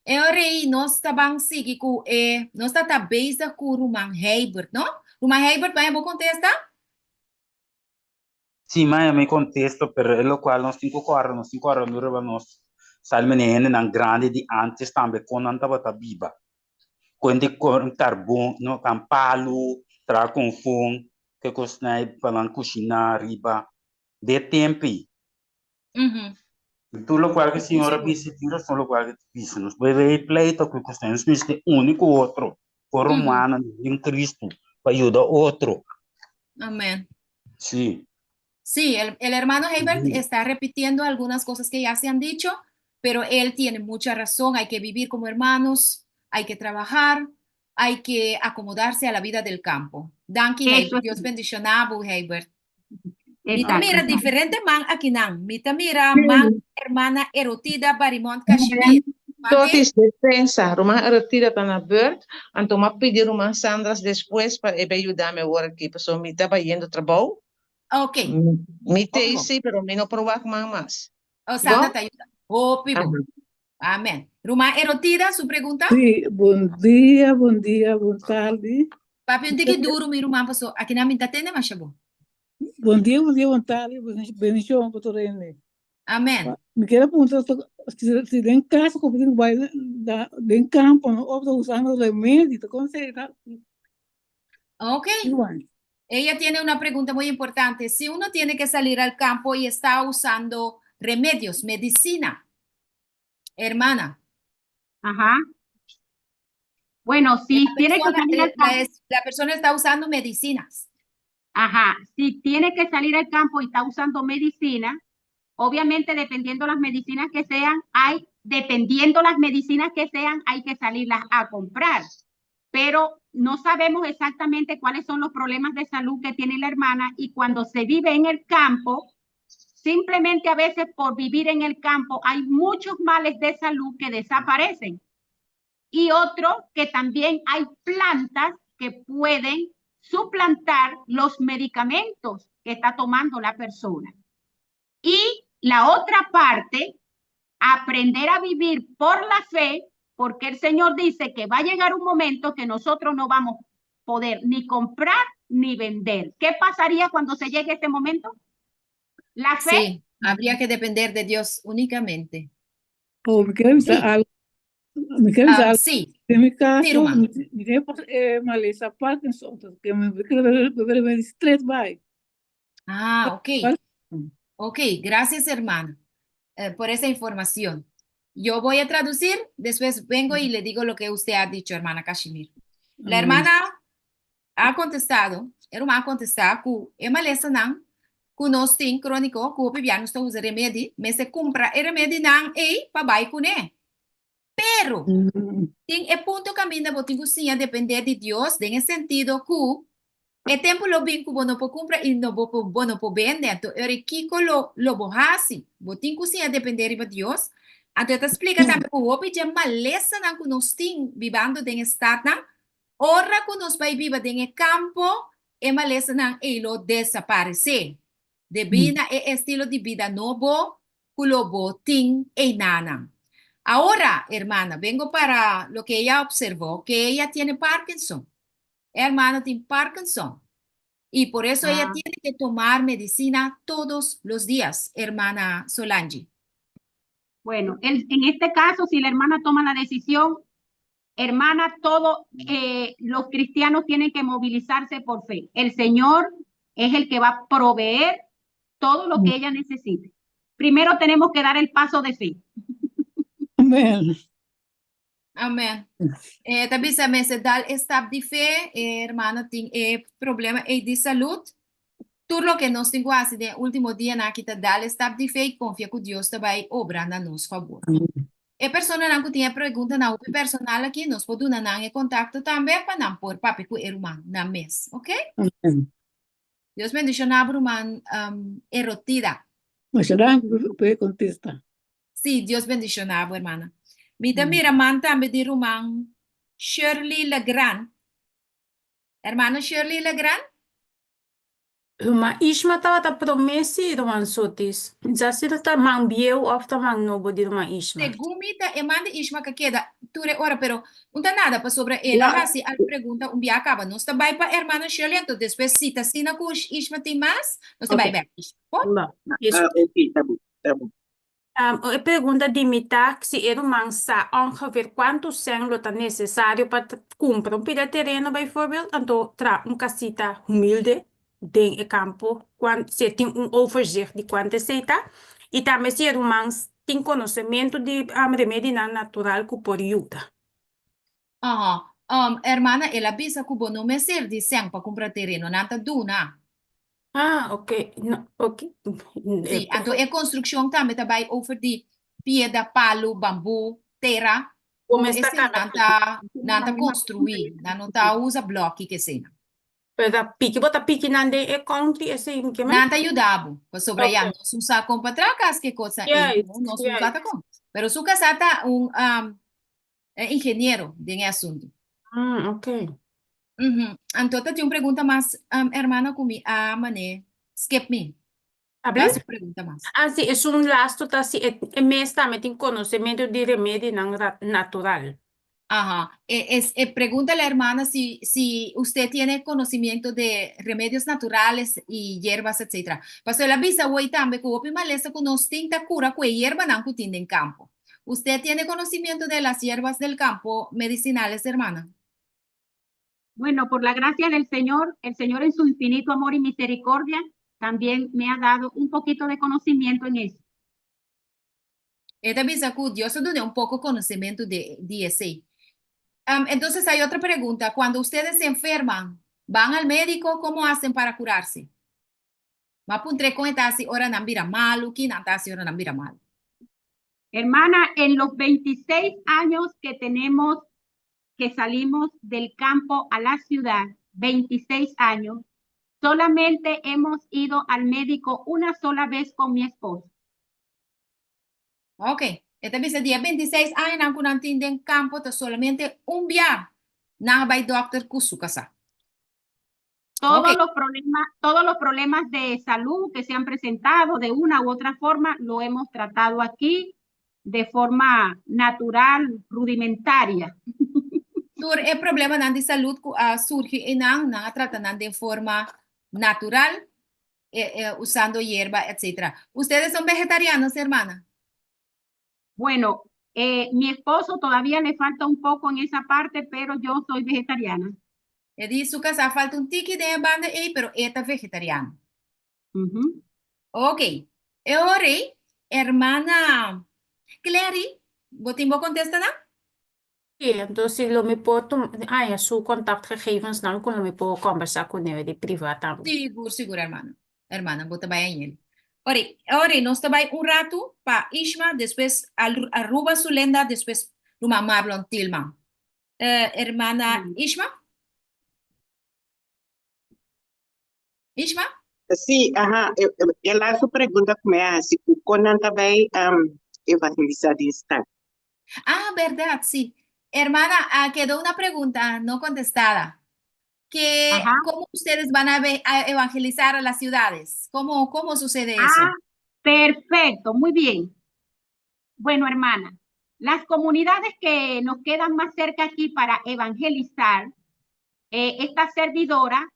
E ora ei nos ta ban sigui ku e nos ta ta bezig ku ruman Heibert, no? Ruman Heibert, baña bo kontesta? Sí, maya mi kontesta, pero e lokual nos tin ku kòrda, nos tin ku kòrda riba nos sali manera hendenan grandi di ántes tambe kon nan tabata biba. Kon di kon karbon, no, kan palu, traha kon fon, ke kosnan pa nan kushiná riba de tempi. Tur lokual ke Señor a bisa tin rason lokual ke ta bisa. Nos por bay pleita ku kosnan, nos mester uni ku otro, ku rumannan den Cristo pa yuda otro. Amén. Sí. Sí, el, el hermano Herbert está repitiendo algunas cosas que ya se han dicho, pero él tiene mucha razón. Hay que vivir como hermanos, hay que trabajar, hay que acomodarse a la vida del campo. Danki, Herbert. Dios bendiciona bo, Herbert. Mi ta mira diferente man akinan. Mi ta mira man hermana Erotida Barimont Kashmir. Totis despensa, ruman Erotida ta na beurt, anto m'a pidi ruman Sandras despues pa e bay yuda mi awor aki, pasobra mi ta bayendo trabou. Ok. Mi t'ei si, pero mi no por wak man mas. Oh, Sandra ta yuda. Hopi bon. Amen. Ruman Erotida, su pregunta? Sí, bon dia, bon dia, bon tardi. Papia un tiki duro, mi ruman, paso akinan mi ta tende masha bon. Bon dia, bon dia, bon tardi, bendicion pa tur hende. Amen. Mi kier a puntra si, si den caso ku tin bai den campo no of ta usando remedi, ta kon se ta? Ok. Ella tiene una pregunta muy importante. Si uno tiene que salir al campo y está usando remedios, medicina, hermana. Ajá. Bueno, si La tiene que persona, salir al la campo. la persona está usando medicinas. Ajá, si tiene que salir al campo y está usando medicina, obviamente dependiendo las medicinas que sean, hay, dependiendo las medicinas que sean, hay que salirlas a comprar. Pero no sabemos exactamente cuáles son los problemas de salud que tiene la hermana y cuando se vive en el campo, simplemente a veces por vivir en el campo hay muchos males de salud que desaparecen. Y otro que también hay plantas que pueden suplantar los medicamentos que está tomando la persona. Y la otra parte, aprender a vivir por la fe, porque el Señor dice que va a llegar un momento que nosotros no vamos a poder ni comprar ni vender. ¿Qué pasaría cuando se llegue ese momento? La fe. Sí, habría que depender de Dios únicamente. Oh, mi kier bisa algo. Mi kier bisa algo. Sí. Den mi caso, Sí, ruman. mi tin malesa Parkinson, entonces que mi kier beber medicina bai. Ah, ok. Ok, gracias, hermana, por esa información. Yo voy a traducir, después vengo y le digo lo que usted ha dicho, hermana Kashmir. La hermana a contestado, e ruman a contestá ku e malesanan ku nos tin króniko, ku hopi bia nos ta usa remedi, mester kumpra e remedinan ei pa bai kuné. Pero, tin e punto kaminda bo tin ku siña dependé di Dios den e sentido ku e tempu lo bin ku bo no por kumpra i no bo por bo no por bende. Anto e ora ei kiko lo lo bo hasi? Bo tin ku siña dependé riba Dios. Anto e ta splika tambe ku hopi dje malesanan ku nos tin bibando den e statnan, ora ku nos bai biba den e kampo, e malesanan ei lo desaparesé debí na e estilo di bida nobo ku lo bo tin einanan. Ahora, hermana, vengo para lo que ella observó, que ella tiene Parkinson. E hermana tin Parkinson. Y por eso ella tiene que tomar medicina todos los días, hermana Solange. Bueno, en este caso, si la hermana toma la decisión, hermana, todos los cristianos tienen que movilizarse por fe. El Señor es el que va a proveer todo lo que ella necesite. Primero tenemos que dar el paso de fe. Amén. Amen. E ta bisa mester dal e stap di fe, e hermano tin e problema ei di salud. Tur loke nos tin ku hasi den e ultimo dianan aki ta dal e stap di fe i konfia ku Dios ta bai obra na nos fabor. E personanan ku tin e preguntanan hopi personal aki, nos por duna nan e kontakto tambe pa nan por papia ku e ruman nan mes. Ok? Amen. Dios bendishoná bo ruman um, Erotida. Masha danki pa e kontesta. Sí, Dios bendishoná bo, hermana. Mi ta mira man tambe di ruman Shirley Legrand. Hermano Shirley Legrand? Ruman Ishma tabata promé sí, ruman Sotis. Sa si ta man bieu òf ta man nobo di ruman Ishma. Segun mi ta e man di Ishma ka keda tur e ora, pero un ta nada pasobra el a hasi al pregunta un bia kaba. Nos ta bai pa hermano Shirley, anto despues si ta asina ku Ishma tin mas, nos ta bai bèk Ishma. Por? Ah, ok, ta bon, ta bon. E pregunta di mi ta si e ruman sa ongeveer kuantu sèn lo ta nesesario pa kumpra un pida tereno bijvoorbeeld, anto traha un kasita humilde den e kampo, si e tin un overzicht di kuantu esei ta, i tambe si e ruman tin konosementu di remedinan natural ku por yuda. Aha. Hermana, el a bisa ku bo no mester di sèn pa kumpra tereno, nan ta duna. Ah, ok. No, ok. Sí, anto e konstrukshon tambe ta bai over di piedra, palu, bambú, tera. Bo Ku mester esei kana nan ta, nan ta konstruí, nan no ta usa blòki ku eseinan. Pero ta piki, bo ta piki nan den e country esei ke men? Nan ta yuda bo, pasobra ya Ok. nos no sa kon pa traha kas ke kosnan ei, Juist, no, nos no sa juist. ta kon. Pero su kasá ta un e ingeniero den e asuntu. Mm, ok. Ujú. Anto ta tin un pregunta mas, hermana, ku mi a mané skip mi. Habla? Basta un pregunta mas. Ah, sí, esun lasto ta si e, e mes tambe tin konosementu di remedinan ra- natural. Ajá. E, es, e pregunta la hermana si, si usted tiene conocimiento de remedios naturales y hierbas, etcétera. Pasobra el a bisa hoy tambe ku hopi malesa ku nos tin ta kura ku e hierbanan ku tin den kampo. ¿Usted tiene conocimiento de las hierbas del campo medicinales, hermana? Bueno, por la gracia del Señor, el Señor en su infinito amor y misericordia también me ha dado un poquito de conocimiento en eso. E ta bisa ku Dios a dun'é un poko konosementu de di esei. Um, entonces hay otra pregunta. Cuando ustedes se enferman, ¿van al médico? ¿Cómo hacen para curarse? M'a puntr'é kon e ta hasi ora nan bira malu, ki nan ta hasi ora nan bira malu. Hermana, en los 26 años que tenemos que salimos del campo a la ciudad, 26 años, solamente hemos ido al médico una sola vez con mi esposo. Ok, e ta bisa di e 26 añanan ku nan tin den kampo ta solamente un bia nan a bai dòkter ku su kasá. Todos Ok. los problemas, todos los problemas de salud que se han presentado de una u otra forma, lo hemos tratado aquí de forma natural, rudimentaria. Tur e problemanan di salud ku a surgi einan, nan a trata nan den forma natural, eh, eh, usando yerba, etcétera. Ustedes son vegetarianos, hermana? Bueno, eh, mi esposo todavía le falta un poco en esa parte, pero yo soy vegetariana. E di su kasá falta un tiki den e banda ei, pero e ta vegetariano. Ujú. Ok. E ora ei, hermana Clary, bo tin bo kontestanan? Sí, entonces lo mi por tum haña su contactgegevensnan ku lo mi por kombersá kuné di privá tambe. Sigur, sigur, hermano. Hermana, bo ta bai añel. Ori, ori, nos ta bai un ratu pa Ishma, despues Aruba su lenda, despues ruman Marlon Tilman. Eh, hermana Ishma? Ishma? Sí, aha, e laatste pregunta ku mi a hasi, ku kon nan ta bai evangelisá den stat? Ah, berdad, sí. Hermana, ah, quedó una pregunta no contestada. Que, Ajá. ¿cómo ustedes van a, a evangelizar a las ciudades? ¿Cómo, cómo sucede eso? Ah, perfecto, muy bien. Bueno, hermana, las comunidades que nos quedan más cerca aquí para evangelizar, eh, esta servidora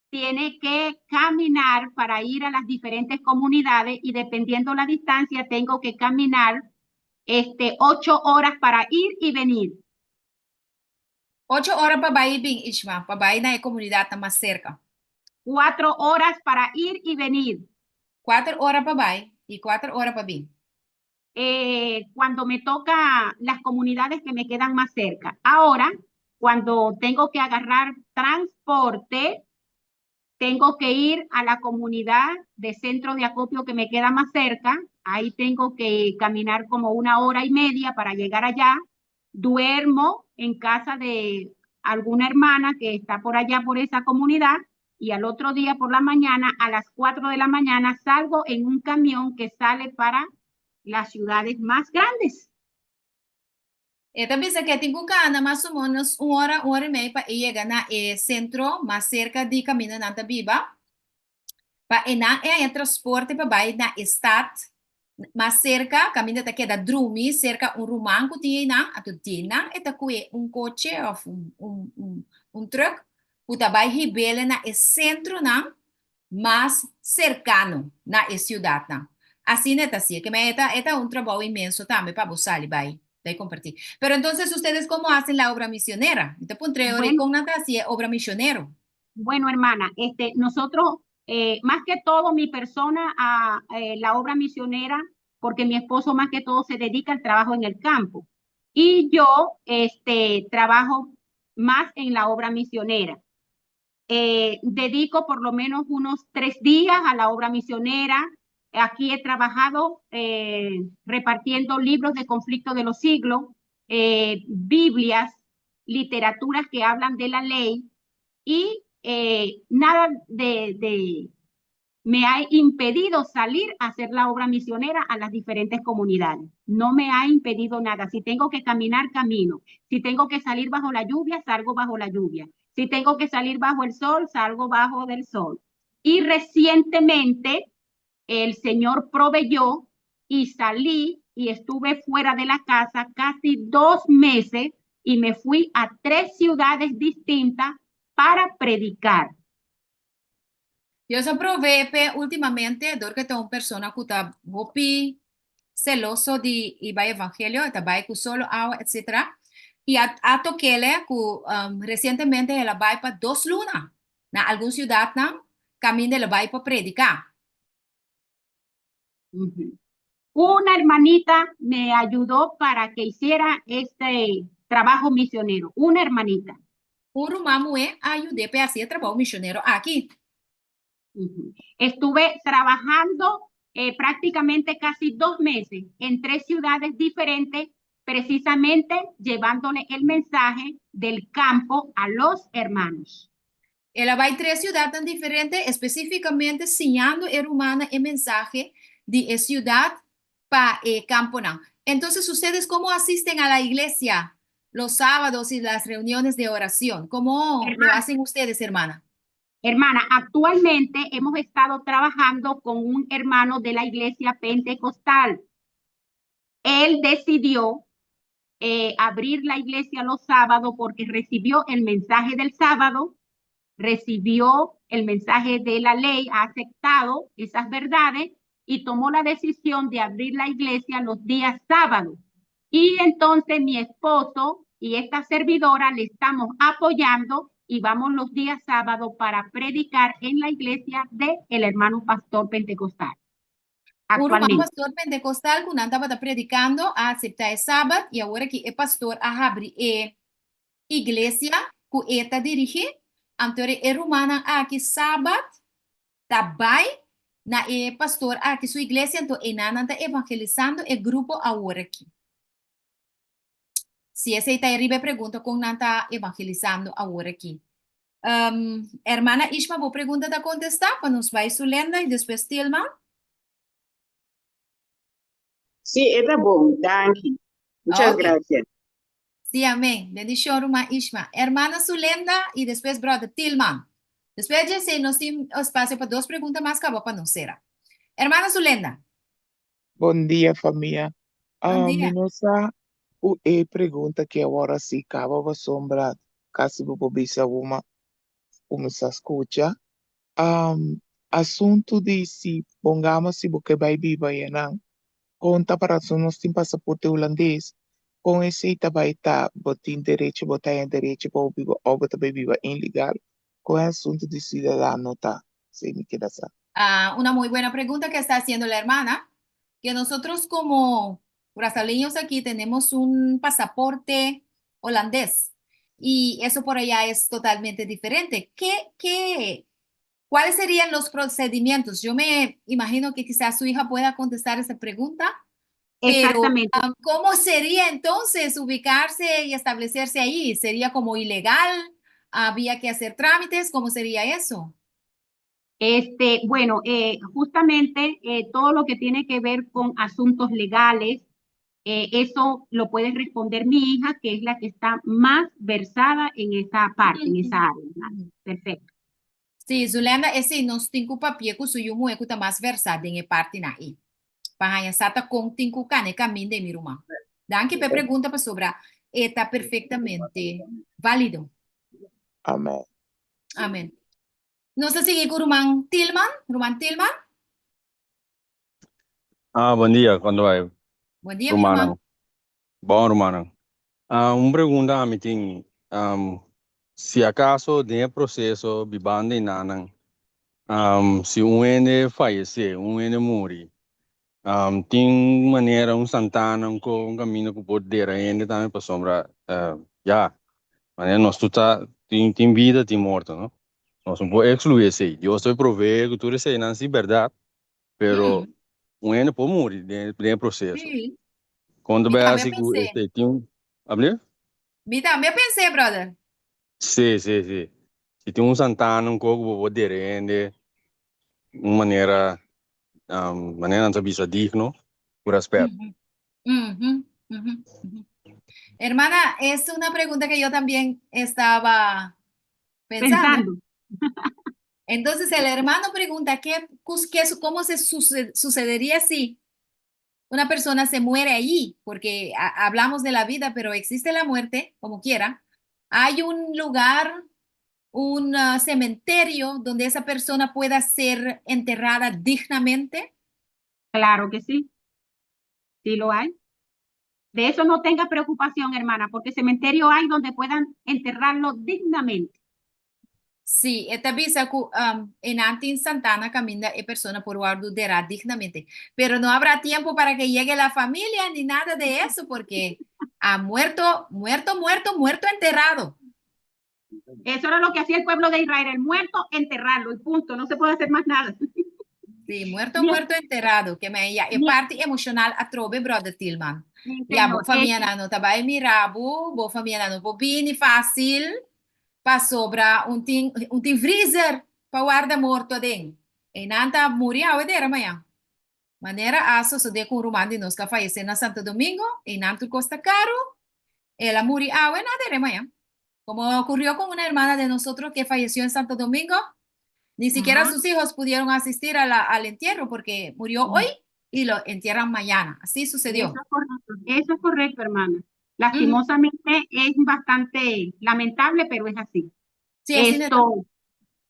tiene que caminar para ir a las diferentes comunidades y dependiendo la distancia tengo que caminar este, 8 horas para ir y venir. 8 ora pa bai i bin, Ishma, pa bai na e komunidat mas serka. 4 horas para ir y venir. 4 ora pa bai i 4 ora pa bin. Cuando me toca las comunidades que me quedan más cerca. Ahora, cuando tengo que agarrar transporte, tengo que ir a la comunidad de centro de acopio que me queda más cerca. Ahí tengo que caminar como una hora y media para llegar allá. Duermo en casa de alguna hermana que está por allá, por esa comunidad, y al otro día por la mañana, a las 4 de la mañana, salgo en un camión que sale para las ciudades más grandes. E ta bisa ku e tin ku kana mas o ménos un ora, un ora i mei pa e yega na e sentro mas serka di kaminda nan ta biba. Pa einan e haña transporte pa bai na e stat mas serka, kaminda ta keda drumi serka un ruman ku tin einan. Anto di einan e ta kue un koche òf un, un, un, un trùk ku ta bai hib'é na e sentronan mas serkano na e siudatnan. Asina ta asina, ke men e ta un trabou inmenso tambe pa bo sali bai, bai kompartí. Pero entonces ustedes cómo hacen la obra misionera? Mi ta puntr'é ora Bueno. kon nan ta hasi e obra misionero? Bueno, hermana, nosotros, más que todo mi persona a la obra misionera, porque mi esposo más que todo se dedica al trabajo en el campo. Y yo trabajo más en la obra misionera. Dedico por lo menos unos 3 días a la obra misionera. Aquí he trabajado repartiendo libros de conflicto de los siglos, Biblias, literaturas que hablan de la ley y nada de me ha impedido salir a hacer la obra misionera a las diferentes comunidades. No me ha impedido nada. Si tengo que caminar, camino. Si tengo que salir bajo la lluvia, salgo bajo la lluvia. Si tengo que salir bajo el sol, salgo bajo del sol. Y recientemente el Señor proveyó y salí y estuve fuera de la casa casi 2 meses y me fui a tres ciudades distintas para predicar. Dios a proveé últimamente, dor ku ta un persona ku ta hopi seloso di e bai evangelio, ta bai ku solo, awa, etc. I a tok'é ku resientemente el a bai pa 2 luna na algun siudatnan, kaminda el a bai pa prediká. Ujú. Una hermanita me ayudó para que hiciera este trabajo misionero. Una hermanita. Un ruman muhé a yud'é pa hasi e trabou misionero aki. Ujú. Estuve trabajando prácticamente casi 2 meses en tres ciudades diferentes, precisamente llevándole el mensaje del campo a los hermanos. El a bai tres siudatnan diferente, espesífikamente siñando e rumannan e mensahe di e siudat pa e kamponan. Entonces, ¿ustedes cómo asisten a la iglesia los sábados y las reuniones de oración? ¿Cómo lo Hermana. Hacen ustedes, hermana? Hermana, actualmente hemos estado trabajando con un hermano de la iglesia pentecostal. Él decidió abrir la iglesia los sábados porque recibió el mensaje del sábado, recibió el mensaje de la ley, ha aceptado esas verdades y tomó la decisión de abrir la iglesia los días sábados. Y entonces mi esposo y esta servidora le estamos apoyando y vamos los días sábados para predicar en la iglesia de el hermano pastor pentecostal. Un ruman Actualmente. pastor pentecostal ku nan tabata predikando a aseptá e sabat i awor aki e pastor a habri e iglesia ku e ta dirigí. Anto e rumannan aki sabat ta bai na e pastor aki su iglesia, anto einan ta evangelisando e grupo awor aki. Si esei ta riba e pregunta kon nan ta evangelisando awor aki. Hermana Ishma, bo pregunta ta kontestá pa nos bai Sulenda i despues Tilma. Sí, ta bon, danki. Muchas gracias. Sí, amèn. Bendishon, ruman Ishma. Hermana Sulenda i despues brother Tilman. Despues di esei, nos tin espasio pa dos pregunta mas kaba pa nos sera. Hermana Sulenda. Bon dia, famia. Bon Ah, dia. Mi no sa ku e pregunta ku awor sí kaba pasobra kasi bo bisa uma kuminsá skucha. Asuntu di si pongamos si bo ke bai biba einan konta para nos tin pasaporte hulandes kon esei ta bai ta bo tin derecho, bo tin derecho pa biba òf bo ta bai biba ilegal kon e asuntu di siudadano ta si mi ke sa. Ah, una muy buena pregunta que está haciendo la hermana, que nosotros como Curazaoleños aquí tenemos un pasaporte holandés y eso por allá es totalmente diferente. ¿Qué, qué, cuáles serían los procedimientos? Yo me imagino que quizás su hija pueda contestar esa pregunta. Pero, Exactamente. ¿cómo sería entonces ubicarse y establecerse ahí? ¿Sería como ilegal? ¿Había que hacer trámites? ¿Cómo sería eso? Bueno, justamente todo lo que tiene que ver con asuntos legales, eso lo puede responder mi hija, que es la que está más versada en esa parte, en esa área, ¿no? Perfecto. Sí, Zulenda, esei nos tin ku papia ku su yu muhé ku ta mas versá den e partinan ei. Pa haña sa ta kon tin ku kana e kaminda ei, mi ruman. Danki pa e pregunta pasobra e ta perfektamente válido. Amèn. Amèn. Nos ta sigui ku ruman Tilman. Ruman Tilman. Ah, bon dia, kon ta bai? Bon dia, mi ruman. Rumannan. Bon, rumannan. Ah, un pregunta ami tin. Um, si akaso den e proseso bibando einanan, um, si un hende fayesé, un hende muri, um, tin manera, un santana, un ko, un kaminda ku por dera hende tambe pasobra, uh, ya, manera nos tur ta, tin, tin bida, tin morto, no? Nos no por ekskluí esei. Dios ta proveé ku tur eseinan, sí, bèrdat, pero un hende por muri den, den e proseso. Kon ta Mi bai tambe hasi ku pensé. esei? Tin un, ablief? Mi tambe pensé, brother. Sí, sí, sí. Si tin un santana, un koko, bo por dere hende un manera, um, manera nan ta bisa digno, ku rèspèt. Ujú. Hermana, es una pregunta que yo también estaba pensando. Pensando. Entonces el hermano pregunta, ¿qué, qué, cómo se sucedería si una persona se muere allí? Porque hablamos de la vida, pero existe la muerte, como quiera. Hay un lugar, un cementerio donde esa persona pueda ser enterrada dignamente. Claro que sí. Sí lo hay. De eso no tenga preocupación, hermana, porque cementerio hay donde puedan enterrarlo dignamente. Sí, e ta bisa ku einan tin santana kaminda e persona por wòrdu derá dignamente. Pero no habrá tiempo para que llegue la familia ni nada de eso, porque ha muerto, muerto, muerto, muerto, enterrado. Eso era lo que hacía el pueblo de Israel, el muerto, enterrarlo y punto, no se puede hacer más nada. Sí, muerto, muerto, enterrado. Ke men ya, e parti emoshonal atrobe, brother Tilman. Ya, bo famianan no ta bai mira bo, bo famianan no por bini fásil, pasobra un tin freezer pa warda morto aden. Einan ta muri awe dera mañan. Manera a sosodé ku un ruman di nos ku a fayesé na Santo Domingo, einan tur kos ta karu, el a muri awe na dera mañan. Como ocurrió con una hermana de nosotros que falleció en Santo Domingo, ni siquiera sus hijos pudieron asistir a la, al entierro porque murió hoy y lo entierran mañana. Así sucedió. Eso es correcto, eso es correcto, hermana. Lastimosamente es bastante lamentable, pero es así. Sí, así Esto,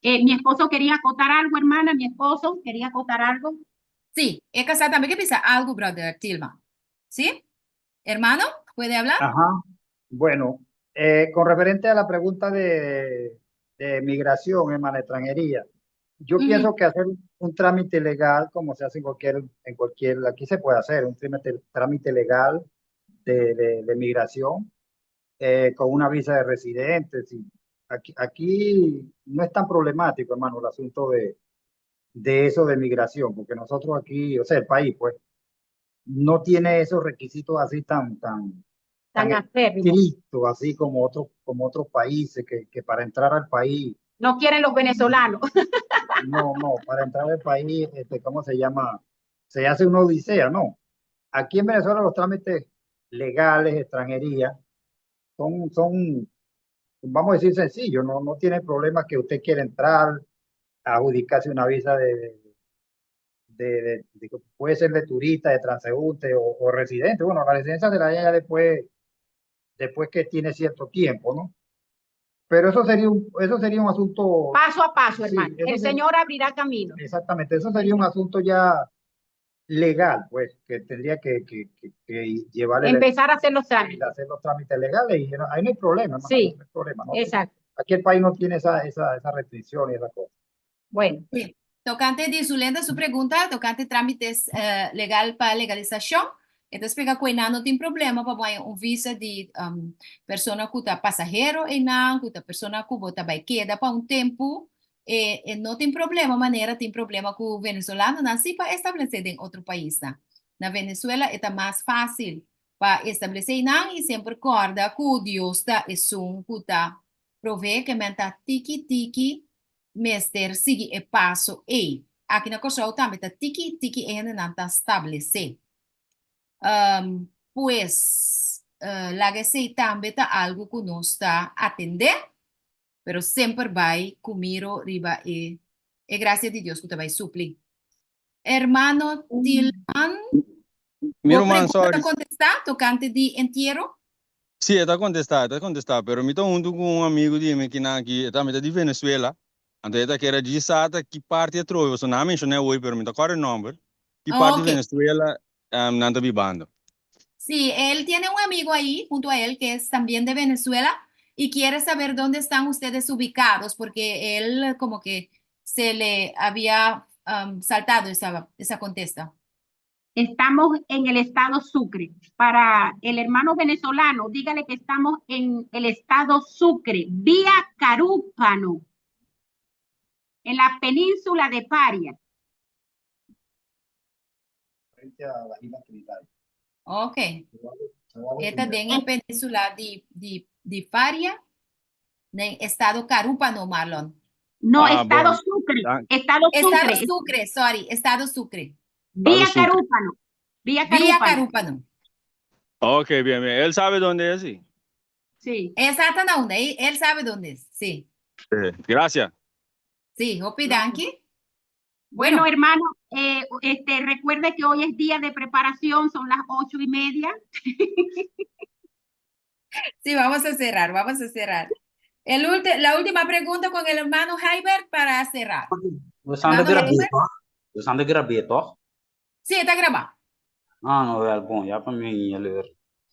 mi esposo quería acotar algo, hermana, mi esposo quería acotar algo. Sí, e kasá tambe ke bisa algu, brother Tilma. ¿Sí? Hermano, ¿puede hablar? Ajá. Bueno, con referente a la pregunta de migración, hermana, extranjería, yo pienso que hacer un trámite legal, como se hace en cualquier, aquí se puede hacer un trámite legal de migración con una visa de residente. Sí. Aquí no es tan problemático, hermano, el asunto de eso de migración, porque nosotros aquí, o sea, el país, pues, no tiene esos requisitos así tan, tan, Tan tan acérrimos. estrictos, así como otros países, que para entrar al país, No quieren los venezolanos. No, no, para entrar al país, ¿cómo se llama? Se hace una odisea, no. Aquí en Venezuela los trámites legales, extranjería, son, vamos a decir, sencillos, no, no tiene problema que usted quiera entrar, adjudicarse una visa de puede ser de turista, de transeúnte o residente. Bueno, la residencia se la dan ya después que tiene cierto tiempo, ¿no? Pero eso sería un asunto. Paso a paso, Sí, hermano. eso El Señor abrirá camino. Exactamente, eso sería un asunto ya legal, pues, que tendría que llevarle Empezar a hacer los trámites. Hacer los trámites legales y ahí no hay problema, hermano, no hay problema, ¿no? Aquí el país no tiene esa restricción y esa cosa. Bueno. Sí. Tokante di Zulenda su pregunta, tokante trámites legal pa legalisashon. E ta splika ku einan no tin problema pa bo haña un visa di persona ku ta pasahero einan, ku ta persona ku bo ta bai keda pa un tempu. E e no tin problema manera tin problema ku venezolanonan si pa establesé den otro paisnan. Na Venezuela e ta mas fásil pa establesé einan i semper kòrda ku Dios ta esun ku ta proveé ke men ta tiki tiki mester sigui e paso ei. Aki na Kòrsou tambe ta tiki tiki e hendenan ta stablesé. Pues, laga esei tambe ta algu ku nos ta atendé, pero semper bai ku miro riba e e grasia di Dios ku ta bai supli. Hermano Tilman, Mi bo ruman, pregunta sorry. ta kontestá tokante di entiero? Sí, e ta kontestá, e ta kontestá, pero mi ta huntu ku un amigu di mi kinan aki, e tambe ta di Venezuela, anto e ta kere djis sa ta ki parti atrobe, pasobra nan a menshoná awor, pero mi ta kòrda e nòmber, ki parti Ok. Venezuela nan ta bibando. Sí, él tiene un amigo ahí junto a él que es también de Venezuela y quiere saber dónde están ustedes ubicados porque él como que se le había saltado esa, esa contesta. Estamos en el estado Sucre. Para el hermano venezolano, dígale que estamos en el estado Sucre, vía Carúpano, en la península de Paria. Frente a las Islas Trinitarias. Ok. E ta den e península di, di, di Paria, den estado Carúpano, Marlon. No, Ah, estado bon. Sucre, Dank. estado Estado Sucre, Sucre, sorry, estado Sucre. vía Estado Sucre. Carúpano, vía Vía Carúpano. Carúpano. Ok, bien, bien. Él sabe dónde es, sí. Sí. Exacto, na unda, él, él sabe dónde es, sí. Gracias. Sí, hopi danki. Bueno, Bueno, hermano, recuerde que hoy es día de preparación, son las 8:30. Sí, vamos a cerrar, vamos a cerrar. El la última pregunta con el hermano Jaibert para cerrar. We staan de Hermano grabé, Jaibert. toch? We staan de grabé, toch? Sí, está grabado. Ah, no, wel, bon, ja, pa mi leer.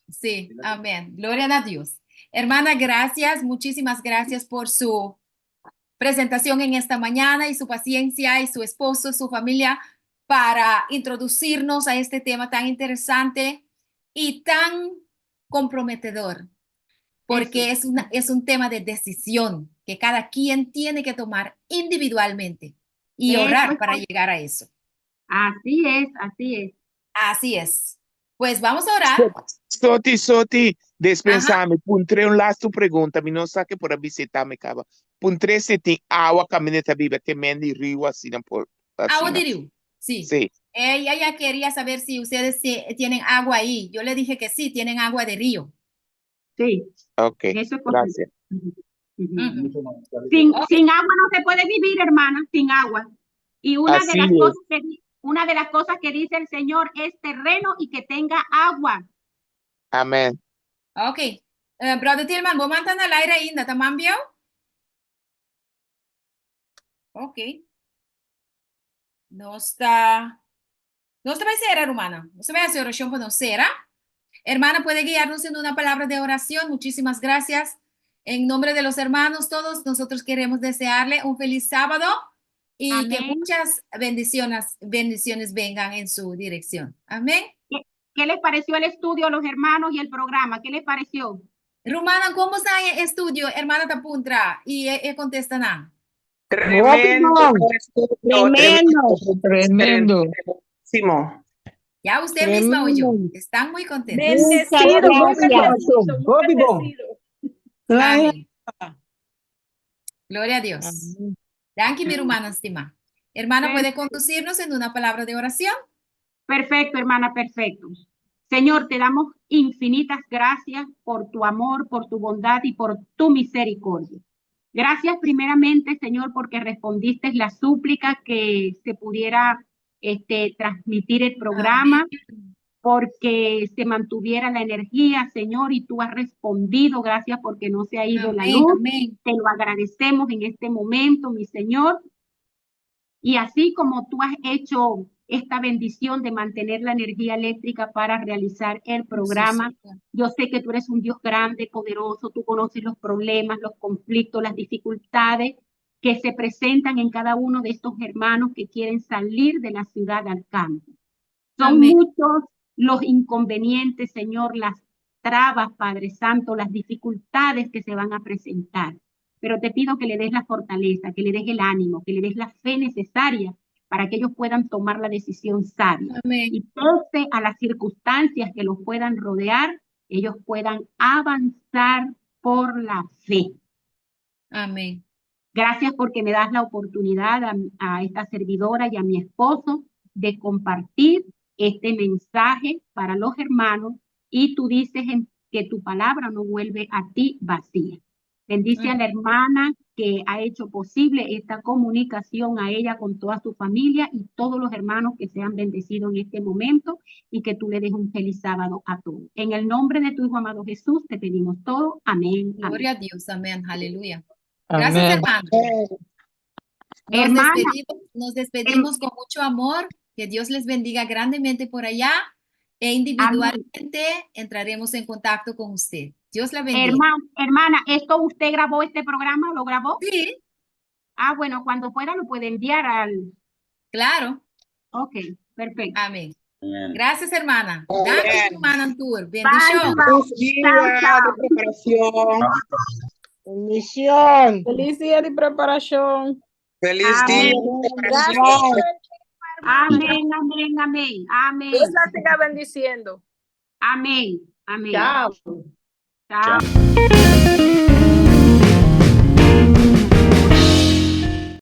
Sí, amén. Gloria a Dios. Hermana, gracias, muchísimas gracias por su presentación en esta mañana y su paciencia y su esposo, su familia, para introducirnos a este tema tan interesante y tan comprometedor, porque es, una, es un tema de decisión que cada quien tiene que tomar individualmente y Eso orar es para correcto. llegar a eso. Así es, así es. Así es. Pues vamos a orar. Soti, Soti, dispensá mi, puntr'é un laatste pregunta, mi no sa ku por a bisitá mi kaba. Puntr'é si tin awa kaminda ta biba ke men di riu asina por Agua asina. de río, sí. Sí. Ella ya quería saber si ustedes tienen agua ahí. Yo le dije que sí, tienen agua de río. Sí, Ok, eso es correcto. gracias. Ujú, ujú. Ujú. Sin, Ok. sin agua no se puede vivir, hermana, sin agua. Y una de Así las es. cosas que, una de las cosas que dice el Señor es terreno y que tenga agua. Amén. Ok. Brother Tilman, bo man ta na laire ainda, ta man bieu? Ok. Nos ta... Nos ta bai sera, hermana. Nos ta bai hasi orashon pa nos sera. Hermana, puede guiarnos en una palabra de oración. Muchísimas gracias. En nombre de los hermanos todos, nosotros queremos desearle un feliz sábado y que Amén. muchas bendiciones, bendiciones vengan en su dirección. Amén. ¿Qué, qué les pareció el estudio a los hermanos y el programa? ¿Qué les pareció? Rumannan, kon ta e estudio? Hermana ta puntra i e kontesta nan. Tremendo estudio, Tremendo. Tremendo. tremendísimo. Ya usted misma oyó. Tremendo. Están muy contentos. Bendecido, muy Muchas gracias. bendecido, muy Hopi bon. bendecido. Gloria. Amén. Gloria a Dios. Amén. Danki, mi hermana stimá. Hermana, ¿puede conducirnos en una palabra de oración? Perfecto, hermana, perfecto. Señor, te damos infinitas gracias por tu amor, por tu bondad y por tu misericordia. Gracias primeramente, Señor, porque respondiste la súplica que se pudiera transmitir el programa, Amén. porque se mantuviera la energía, Señor, y tú has respondido. Gracias porque no se ha ido la Amén, luz. amén. Te lo agradecemos en este momento, mi Señor. Y así como tú has hecho esta bendición de mantener la energía eléctrica para realizar el Sí, programa, Señor. yo sé que tú eres un Dios grande, poderoso, tú conoces los problemas, los conflictos, las dificultades que se presentan en cada uno de estos hermanos que quieren salir de la ciudad al campo. Son Amén. muchos los inconvenientes, Señor, las trabas, Padre Santo, las dificultades que se van a presentar. Pero te pido que le des la fortaleza, que le des el ánimo, que le des la fe necesaria para que ellos puedan tomar la decisión sabia. Amén. Y pese a las circunstancias que los puedan rodear, ellos puedan avanzar por la fe. Amén. Gracias porque me das la oportunidad a esta servidora y a mi esposo de compartir este mensaje para los hermanos y tú dices que tu palabra no vuelve a ti vacía. Bendice a la hermana que ha hecho posible esta comunicación a ella con toda su familia y todos los hermanos que se han bendecido en este momento y que tú le des un feliz sábado a todos. En el nombre de tu Hijo amado Jesús te pedimos todo. Amén. Gloria a Dios. Amén. Aleluya. Gracias, Amén. hermano. Nos Hermana. despedimos, nos despedimos con mucho amor. Que Dios les bendiga grandemente por allá e individualmente entraremos en contacto con usted. Dios la bendiga. Hermana, hermana, ¿esto usted grabó este programa? ¿Lo grabó? Sí. Ah, bueno, cuando pueda lo puede enviar al... Claro. Ok, perfecto. Amén. Amén. Gracias, hermana. Amén. Danki, hermana Tour. Bendición. Bye, Feliz día Chao, chao. de preparación. Bendición. Feliz dia di preparashon. Feliz Amén. dia di preparashon. Amén, amén, amén, amén. Dios la siga bendiciendo. Amén, amén. Chao. Chao. Chao.